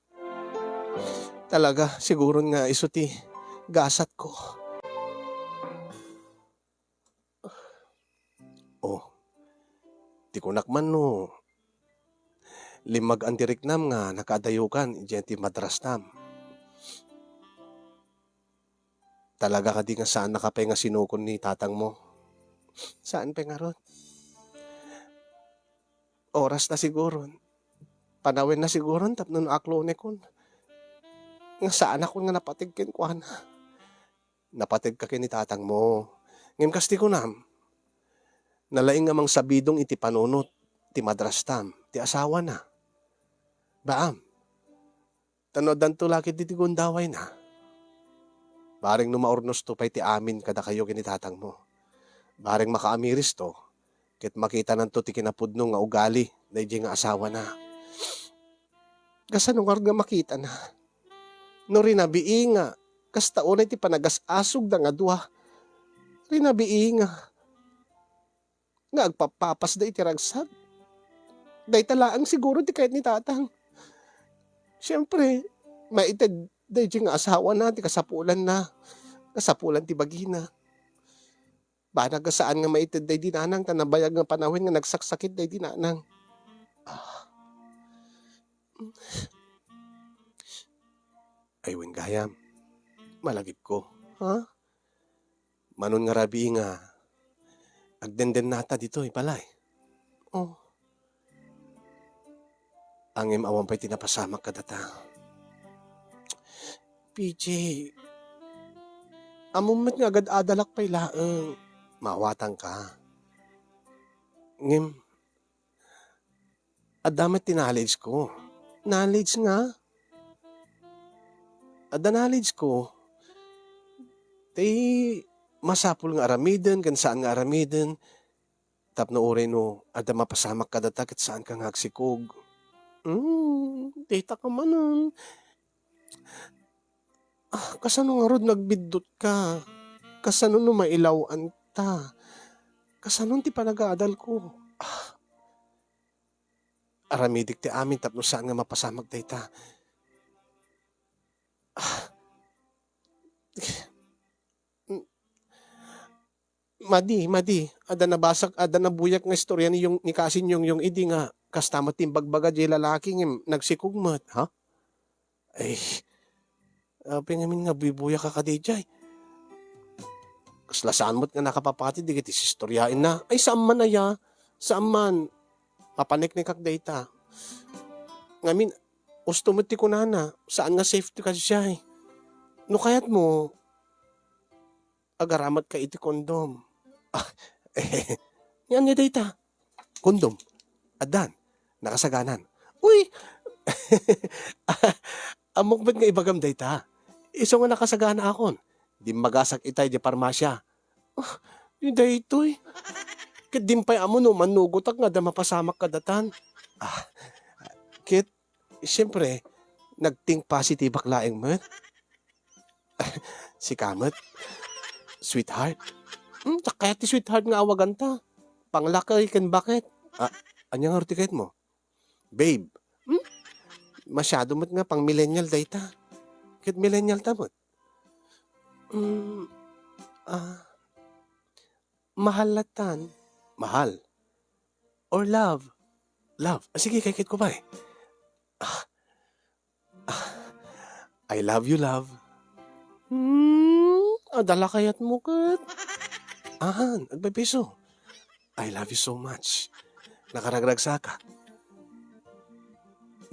Talaga, siguron nga isu ti gasatko. Oh, ti kunak man no, limmagan ti riknam nga nakaadayokan idiay ti madrastam. Talaga kadi nga saannaka pay nga sinukon ni tatangmo? Saan pay ngarud. Orasna siguron. Panawenna siguron tapno no aklonekon. Nga saanakon nga napateg kenkuana. Napategka ken ni tatangmo. Ngem kas ti kunam, nalaing nga mangsabidong iti panunot ti madrastam, ti asawana. Baam, ta no addanto la ketdi ti gundawayna, bareng no maurnosto pay ti amin kadakayo ken ni tatangmo. Bareng makaamiristo, ket makitananto ti kinapudno nga ugali daydiay nga asawana. Kasano ngarud nga makitana? No rinabii nga kasta unay ti panagas-asogda nga dua, rinabii nga, nga agpappapasda iti ragsag. Dayta laeng siguro ti kayat ni tatang. Siempre, maited daydiay nga asawana ti kasapulanna, kasapulan ti bagina. Banag a saan nga maited daydi nanang ta nabayag nga panawen nga nagsaksakit daydi nanang. Ah. Ay, wen gayam. Malagipko. Ha? Manon nga rabii nga agdendennata ditoy balay. Oh. Ngem awan pay ti napasamak kadata. P J, ammom met nga agad-adalak pay laeng. Maawatangka. Ngem, adda met ti knowledge ko. Knowledge nga? Adda knowledge ko. Ti masapul nga aramiden ken saan nga aramiden. Tapno uray no adda mapasamak kadata ket saanka nga agsikog. Hmm, dayta ka manen. Ah, kasano ngarud nagbiddutka? Kasano no mailaw-anta? Kasano ti panagadalko? Ah, aramidik ti amin tapno saan nga mapasamak dayta. Ah. Madi, madi. Adda nabasak, adda nabuyak nga istorya ni Yong, ni Kasin Yongyong idi nga kasta met ti imbagbaga diay lalaki ngem nagsikog met, ha? Ay, apay ngamin nga buybuyak ka kadi diay? Kasla saan met nga nakapapati dagiti istoryaenna? Ay, saan man aya? Saan man? Mapaneknekak dayta. Ngamin, usto met ti kunana, saan nga safe ti kadi diay? No kayatmo, agaramat ka iti kondom. Ah, ania dayta? Kondom. Addan. Nakasaganan. Uy! Ammok met nga ibagam dayta. Isu nga nakasaganaakon. Dimmagasak itay di parmasya. Ah, ni daytoy. Ket dimpay ammo no mannugotak nga adda mapasamak kadatan. Ah, ket, siyempre, nag-think positive-ak laeng met. Sika met, sweetheart. Hmm, diak kayat ti sweetheart nga awaganta. Panglakay ken baket. Ah, ania ngarud ti kayatmo? Babe. Hmm? Masyado met nga pang millennial dayta. Ket millennial ta met. Hmm, ah, mahal latan. Mahal. Or love. Love. Ah, sige, kayatko pay. Ah, ah, I love you, love. Hmm, adda la kayatmo ket. Ahan, agbebeso. I love you so much. Nakaragragsaka.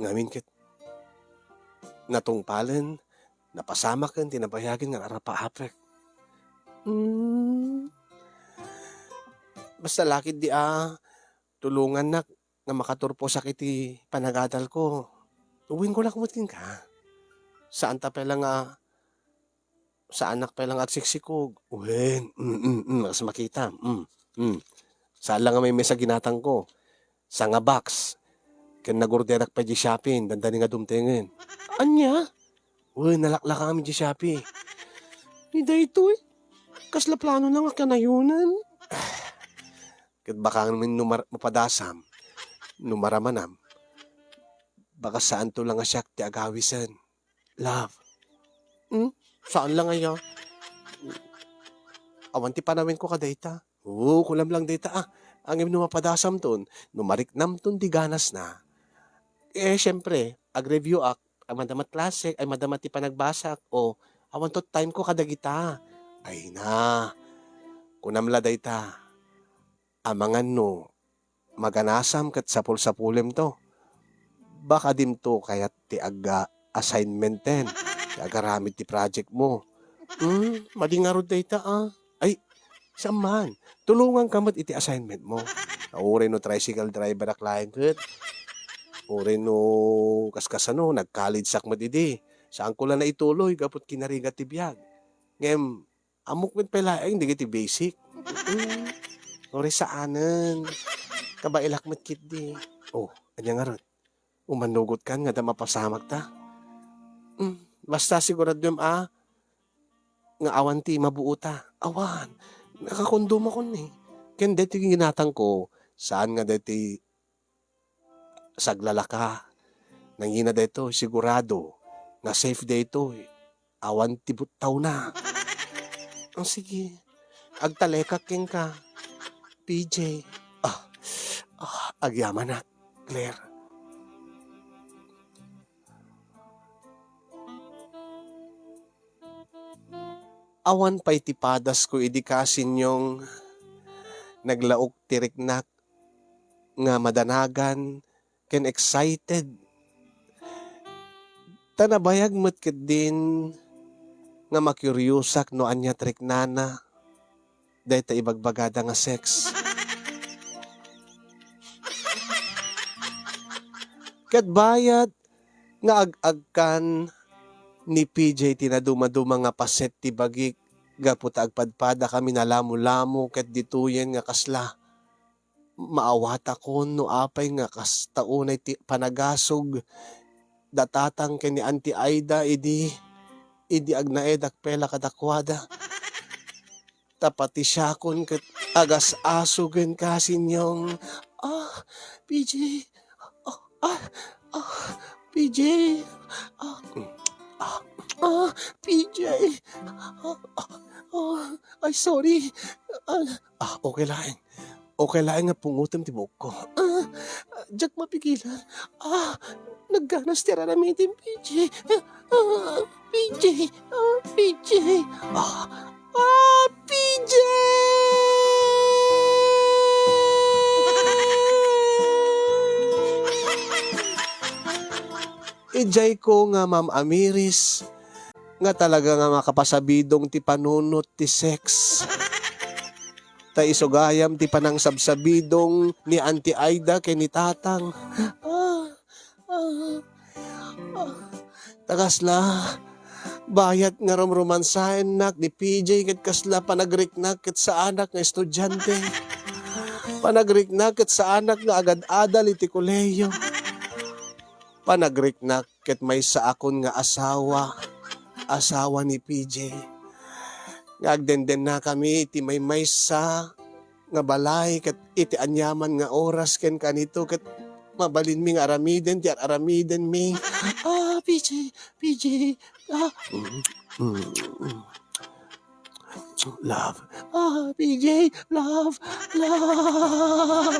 Ngamin ket natungpalen, napasamaken ti nabayagen nga arapaapek. Hmm. Basta la ketdi a tulongannak nga makaturposak iti panagadalko. Ubuenko la met kenka. Saan ta pay la nga, saanak pay la nga agsiksikog. Wen, mm, mm, mm, kas makita, mm, mm. Saan la nga may, may sa ginatangko. Sanga box. Ken nagorderak pay di Shopee, dandani nga dumtengen. Ania? Wen, nalaklaka kami di Shopee. Ni daytoy, kasla plano na nga kanayonan. Ket baka ngamin no mar-, mapadasam, no maramanam, baka saanto la nga siak ti agawisen. Love. Hmm? Saan la nga ya? Awan ti panawenko kadayta. Oo, kunam lang dayta, ah. Ngem no mapadasamton, no mariknamton ti ganasna, eh, siempre, agreview ak, ay madama ti klase, ay madama ti panagbasak, o awan to time ko kadagita. Ay na, kunam la dayta, amangan no maganasam ket sapul-sapulem to. Baka dimto kayat ti aga-assignmenten, ti agaramid ti project mo. Hmm, madi ngarud dayta, ah. Ay, saan man. Tulonganka met iti assignment mo. Uray no tricycle driver ak laeng ket. Uray no kaskasano, nag-college ak met idi. Saanko la naituloy gapu ti kinarigat ti biag. Ngem, ammok met pay laeng dagiti basic. Mm. Uray saanen. Kabaelak met ketdi. Oh, ania ngarud? Umannugotkan nga adda mapasamakta? Mm, basta siguraduem a nga awan ti mabuota. Awan. Nakakondomakon ni. Ken daytoy ginatangko, saan nga daytoy saglalaka. Nangina daytoy, sigurado nga safe daytoy. Awan ti buttawna. Ah, sige. Agtalekak kenka, P J. Ah, ah, agyamanak, Claire. Awan pay ti padasko idi kasinyong naglaok ti riknak nga madanagan ken excited. Ta nabayag met ketdin nga makuriosak no ania ti riknana dayta ibagbagada nga sex. Ket bayat nga ag-agkan ni P J ti nadumaduma nga paset ti bagik gapu ta agpadpadakami nalamolamo ket ditoyen nga kasla. Maawatakon no apay nga kasta unay ti panagasog da tatang ken ni Auntie Aida idi, idi agnaedak pay la kadakuada. Ta pati siakon ket agas-asogen kasinyong, ah, P J, ah, ah, ah, P J, ah, ah, ah, P J, ah, ah, ah, ay, sorry. Ah, ah, okay laeng. Okay laeng nga pungotem ti buokko. Ah, diak mapigilan. Ah, nagganas ti ar-aramidem, P J. Ah, P J. Ah, P J. Ah, ah, P J. Idiay ko nga mam-amiris nga talaga nga makapasabidong ti panunot ti sex. Ta isu gayam ti panangsabsabidong ni Auntie Aida ken ni Tatang. Ah, ah, ah. Ta kasla, bayat nga rumromansaennak ni P J ket kasla panagriknak ket saanak nga estudiante. Panagriknak ket saanak nga agad-adal iti kolehiyo. Panagriknak ket maysaakon nga asawa, asawa ni P J. Nga agdendennakami iti maymaysa nga balay ket iti aniaman nga oras ken kanito ket mabalinmi nga aramiden ti ar-aramidenmi. Ah, P J, P J, ah. Mm, mm, mm. Love. Ah, P J, love, love.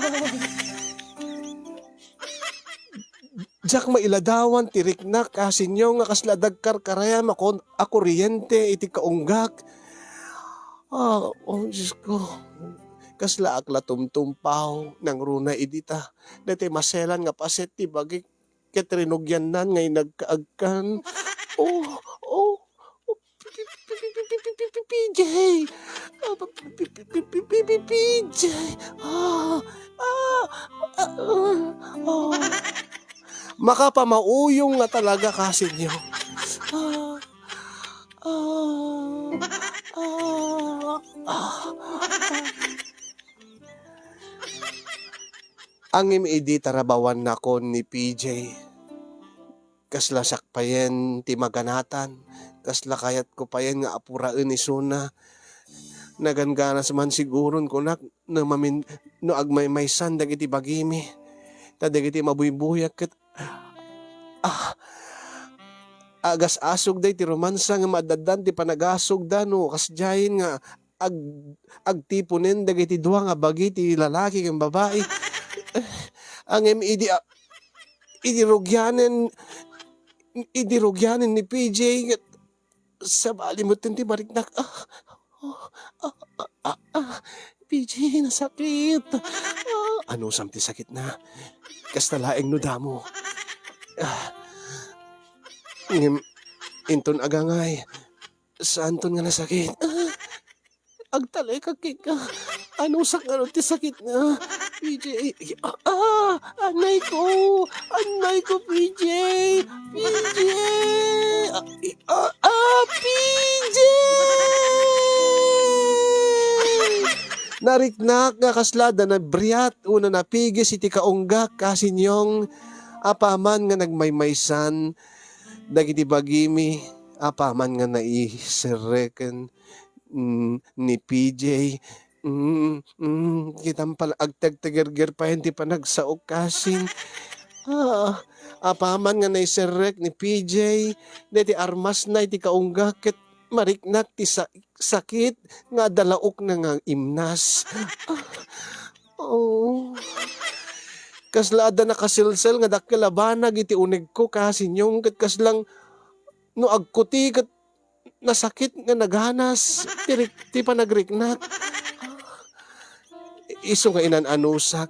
Diak mailadawan ti riknak, kasinyong, nga kasla dagkarkarayan a kon-, a kuryente iti kaunggak. Ah, oh, Diyos ko. Kasla ak la tumtumpaw, nangruna idi ta. Daytoy maselan nga paset ti bagik ket rinugiannan nga inagkaagkan. Oh, oh, oh, P J. Ah, P J. Ah, ah, ah, ah. Makapamauyong nga talaga, kasinyong. Ngem idi tarabawannakon ni P J, kasla siak payen ti maganatan, kasla kayatko payen nga apuraen isuna. Nagangganas man siguron kunak no mamin-, no agmaymaysan dagiti bagimi. Ta dagiti mabuybuyak ket, ah, agas-asogda iti romansa nga maaddan ti panagasogda no kasdiayen nga ag-, agtiponen dagiti dua nga bagi ti lalaki ken babai. Ngem idi a-, idi rugianen, idi rugianen ni P J, sabali metten ti mariknak. Ah, ah, ah, ah, ah, P J, nasakit. Ah, anusam ti sakitna? Kasta laeng no damo. Ah, ngem inton agangay, saanton nga nasakit. Ah, agtalekak kenka. Anusak ngarud ti sakitna. P J, ah, ah, anay ko. Anay ko, P J. P J. Ah, i-, ah, ah, P J! Nariknak nga kasla adda nabriat wenno napigis iti kaunggak, Kasinyong, apaman nga nagmaymaysan dagiti bagimi, apaman nga naiserreken, mm, ni P J. Mm, mm, kitam pala, agtegtegerger payen ti panagsaok, Kasing. Ah, apaman nga naiserrek ni P J daydi armasna iti kaunggak ket mariknak ti sa-, sakit nga adda laokna nga imnas. Ah, oh. Kasla adda nakaselsel nga dakkel a banag iti unegko, Kasinyong, ket kaslang no agkuti ket nasakit nga naganas ti rik-, ti panagriknak. Isu nga inan-anusak,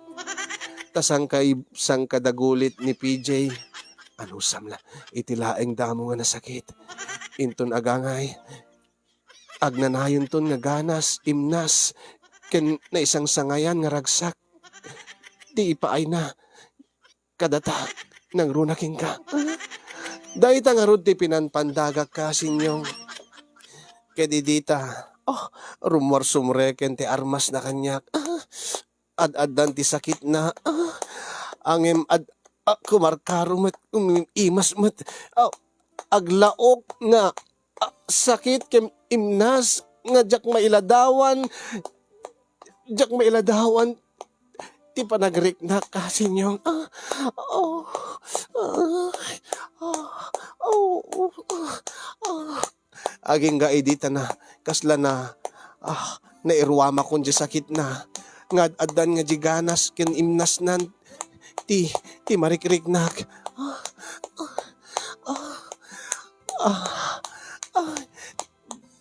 ta sangkay-, sangkadagulit ni P J. Anusam la, iti laeng damo nga nasakit. Inton agangay, agnanayonton nga ganas, imnas, ken naisangsangayan nga ragsak ti ipaayna kadata nangruna kenka. Dayta ngarud ti pinanpandagak, Kasinyong. Ket idi ta, oh, rummuar sumreken ti armasna kaniak. Ad-addan ti sakitna. Ah, ngem ad-, ah, kumarkaro met, um-, imas met. Ah, aglaok nga, ah, sakit ken imnas nga diak mailadawan. Diak mailadawan ti panagriknak, Kasinyong. Ah, oh, ah, ah, oh, ah, ah. Agingga idi ta na, kasla na, ah, nairuamakon diay sakitna. Nga ad-addan nga diay ganas ken imnasnan ti, ti marikriknak. Ah, ah, ah, ah, ah.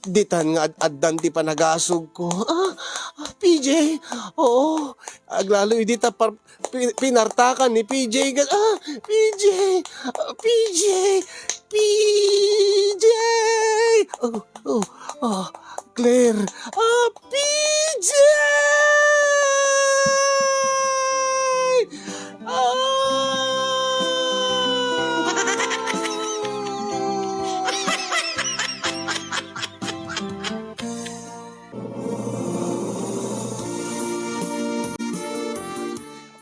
Ditan nga ad-addan ti panagasogko. Ah, ah, P J, oo. Aglalo idi ta par-, pi-, pinartakan ni P J. Ga-, ah, P J, ah, P J, P J. Oh, oh, oh, Claire. Ah, P J! Ah!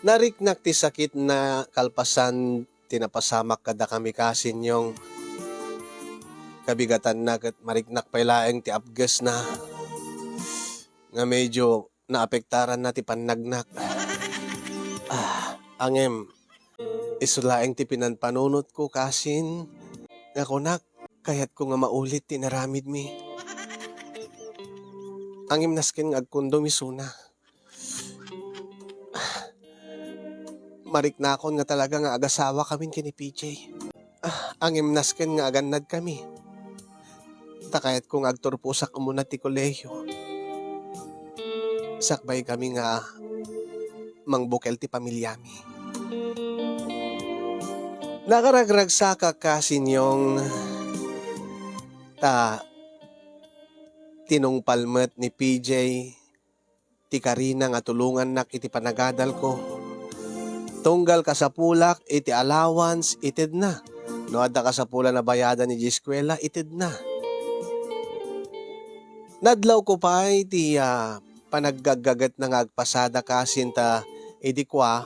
Nariknak ti sakitna kalpasan ti napasamak kadakami, Kasinyong. Kabigatanna ket mariknak pay laeng ti apgesna nga medyo naapektaranna ti pannagnak. Ah, ngem, isu laeng ti pinanpanunotko, Kasin, nga kunak, kayatko nga maulit ti inaramidmi. Ngem nasken nga agkundom isuna. Mariknakon nga talaga nga agasawakamin ken ni P J. Ah, ngem nasken nga agannadkami. Ta kayatko nga agturposak umuna ti kolehiyo. Sakbaykami nga mangbukel ti pamiliami. Nakaragragsakak, Kasinyong, ta tinungpal met ni P J ti karina nga tulongannak iti panagadalko. Tunggal kasapulak iti allowance, itedna. No adda kasapulan a bayadan idiay eskuela, itedna. Nadlawko pay ti, ah, panaggaggaggetna nga agpasada, Kasin, ta idi kua,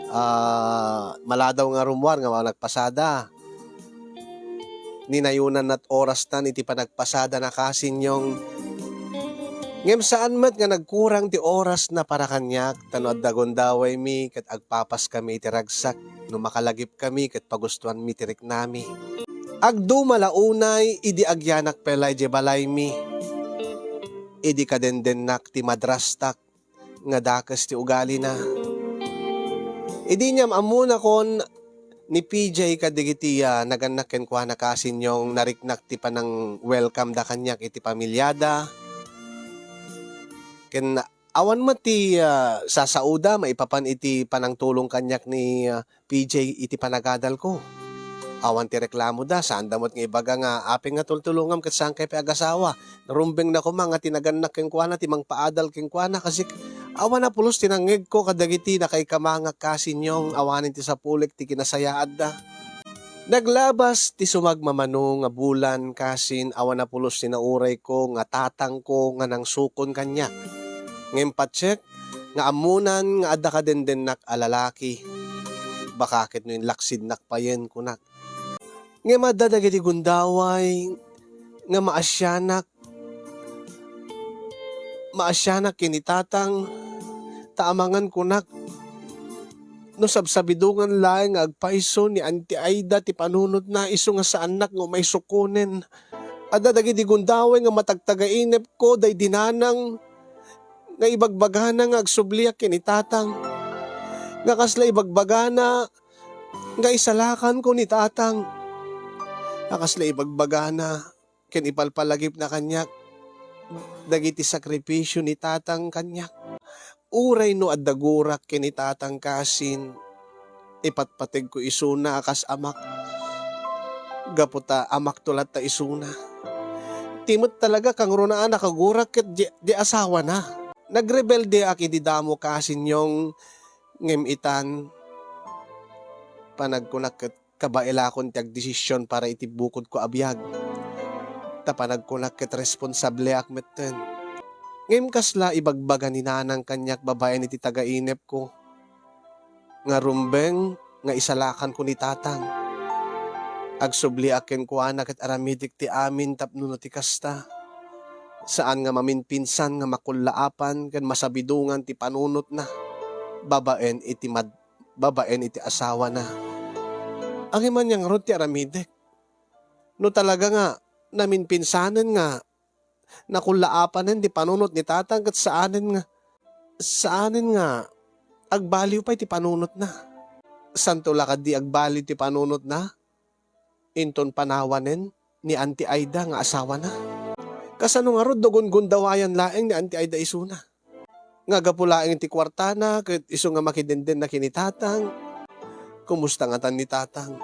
Ah, maladaw nga rummuar nga nagpasada. Ninayunan nat orasnan iti panagpasada na kasinyong. Ngem saan met nga nagkurang ti oras na para kaniak, ta no adda gundawaymi ket agpapas kami iti ragsak, no makalagip kami ket pagustuanmi ti riknami. Agduma la unay idi agyanak pay la idiay balaymi, idi kadendennak ti madrastak nga dakes ti ugalina. Idi niam-ammonakon ni P J kadagiti, ah, nagannak kenkuana kasinyong nariknak ti panang-welcome da kaniak iti pamiliada. Ken awan met ti, ah, sasaoda maipapan iti panangtulong kaniak ni, ah, P J iti panagadalko. Awan ti reklamoda, saanda met nga ibaga nga, "Apay nga tultulongam ket saankay pay agasawa?" Narumbengna koma nga ti nagannak kenkuana ti mangpaadal kenkuana, kasik-, awan a pulos ti nangngegko kadagiti nakaikamangak kasinyong awanen ti sapulek ti kinasayaatda. Naglabas ti sumagmamano nga bulan kasin awan a pulos ti naurayko nga tatangko nga nangsukon kaniak. Ngem patiek nga ammonan nga adda kadendennak a lalaki. Baka ket no inlaksidnak payen, kunak. Ngem adda dagiti gundaway nga maasianak, maasianak ken ni tatang, ta amangan kunak, no sabsabidongan laeng nga agpayso ni Auntie Aida ti panunotna, isu nga saannak nga umay sukonen. Adda dagiti gundaway nga matagtagainepko daydi nanang nga ibagbagana nga agsubliak ken ni tatang. Nga kasla ibagbagana nga isalakanko ni tatang. Nga kasla ibagbagana ken ipalpalagipna kaniak dagiti sakripisio ni tatang kaniak. Uray no adda gurak ken ni tatang kasin, ipatpategko isuna a kas amak. Gapu ta amakto latta isuna. Ti met talaga kangrunaan a kagurak ket di, di asawana. Nagrebeldeak idi damo kasinyong ngem itan panagkunak ket kabaelakon ti agdesisyon para iti bukodko a biag. Ta panagkunak ket responsableak metten. Ngem kasla ibagbaga ni nanang kaniak babaen iti tagainepko nga rumbeng nga isalakanko ni tatang. Agsubliak kenkuana ket aramidek ti amin tapno no ti kasta, saan nga maminpinsan nga makullaapan ken masabidongan ti panunotna babaen iti mad-, babaen iti asawana. Aniaman ngarud ti aramidek? No talaga nga naminpinsanen nga nakullaapanen ti panunot ni tatang ket saanen nga, saanen nga agbaliw pay ti panunotna. Santo la kadi agbaliw ti panunotna inton panawanen ni Auntie Aida nga asawana? Kasano ngarud no gungundawayan laeng ni Auntie Aida isuna? Nga gapu laeng ti kuartana ket isu nga makidendenna ken ni tatang. Kumusta ngatan ni tatang?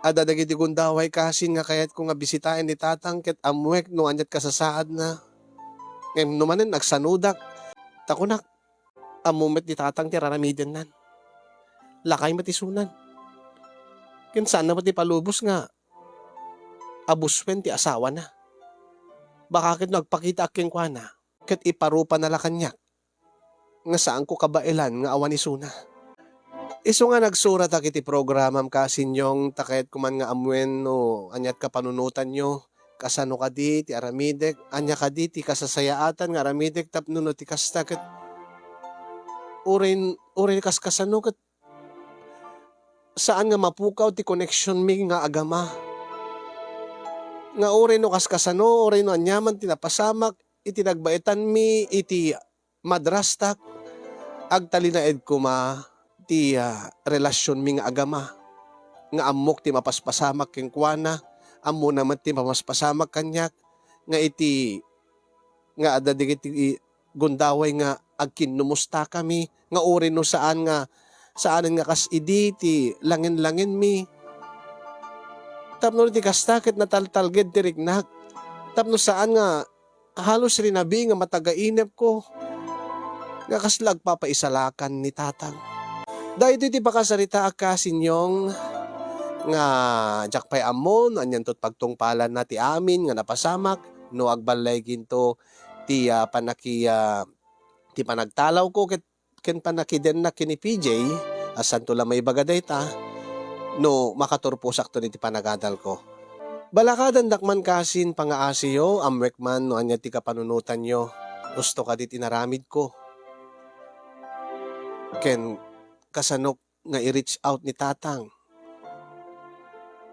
Adda dagiti gundaway kasin nga kayatko nga bisitaen ni tatang ket ammoek no aniat kasasaadna. Ngem no manen agsanodak, ta kunak, ammo met ni tatang ti raramidennan. Lakay met isunan. Ken saanna met ipalubos nga abusuen ti asawana. Baka ket no agpakitaak kenkuana, ket iparupana la kaniak nga saanko kabaelan nga awan isuna. Isu nga nagsuratak iti programam kasinyong, ta kayatko man nga ammoen no aniat kapanunotanyo, kasano kadi ti aramidek, ania kadi ti kasasayaatan nga aramidek tapno no ti kasta ket uray, uray kaskasano ket saan nga mapukaw ti koneksionmi nga agama. Nga uray no kaskasano, uray no aniaman ti napasamak iti nagbaetanmi iti madrastak, agtalinaed koma ti, ah, relasionmi nga agama, nga ammok ti mapaspasamak kenkuana, ammona met ti mapaspasamak kaniak, nga iti, nga adda dagiti gundaway nga agkinnumustakami, nga uray no saan nga, saanen nga kas idi ti langen-langenmi. Tapno ti kasta ket nataltalged ti riknak. Tapno saan nga halos rinabi nga matagainepko nga kasla agpapaisalakan ni tatang. Daytoy ti pakasaritaak kasinyong nga diak pay ammo no anianto ti pagtungpalanna ti amin nga napasamak no agballayginto ti, ah, panaki-, ah, ti panagtalawko ket ken panakidennak ken ni P J, a santo la maibaga dayta, no makaturposakton iti panagadalko. Balakadandak man kasin pangaasiyo, ammoek man no ania ti kapanunotanyo. Usto kadi ti inaramidko. Ken kasanok nga i-reach out ni Tatang.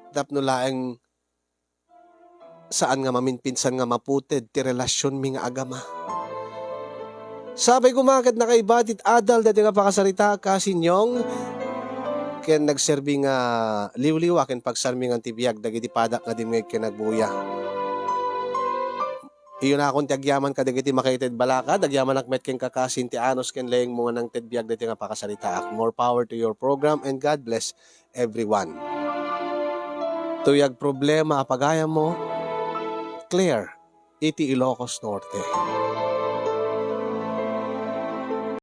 Tapno laeng saan nga maminpinsan nga maputed ti relasionmi nga agama. Sapay koma ket nakaiba ti adal daytoy nga pakasaritaak, Kasin Yong, ken nagserbi nga liwliwa ken pagsarmingan ti biag dagiti padak nga dimngeg ken agbuya. Iyunakon ti agyaman kadagiti makaited balakad, agyamanak met kenka, Kasin, ti anus ken lengmo nga nangted biag daytoy nga pakasaritaak. More power to your program and God bless everyone. Tuyag problema a pagayammo, Claire, iti Ilocos Norte.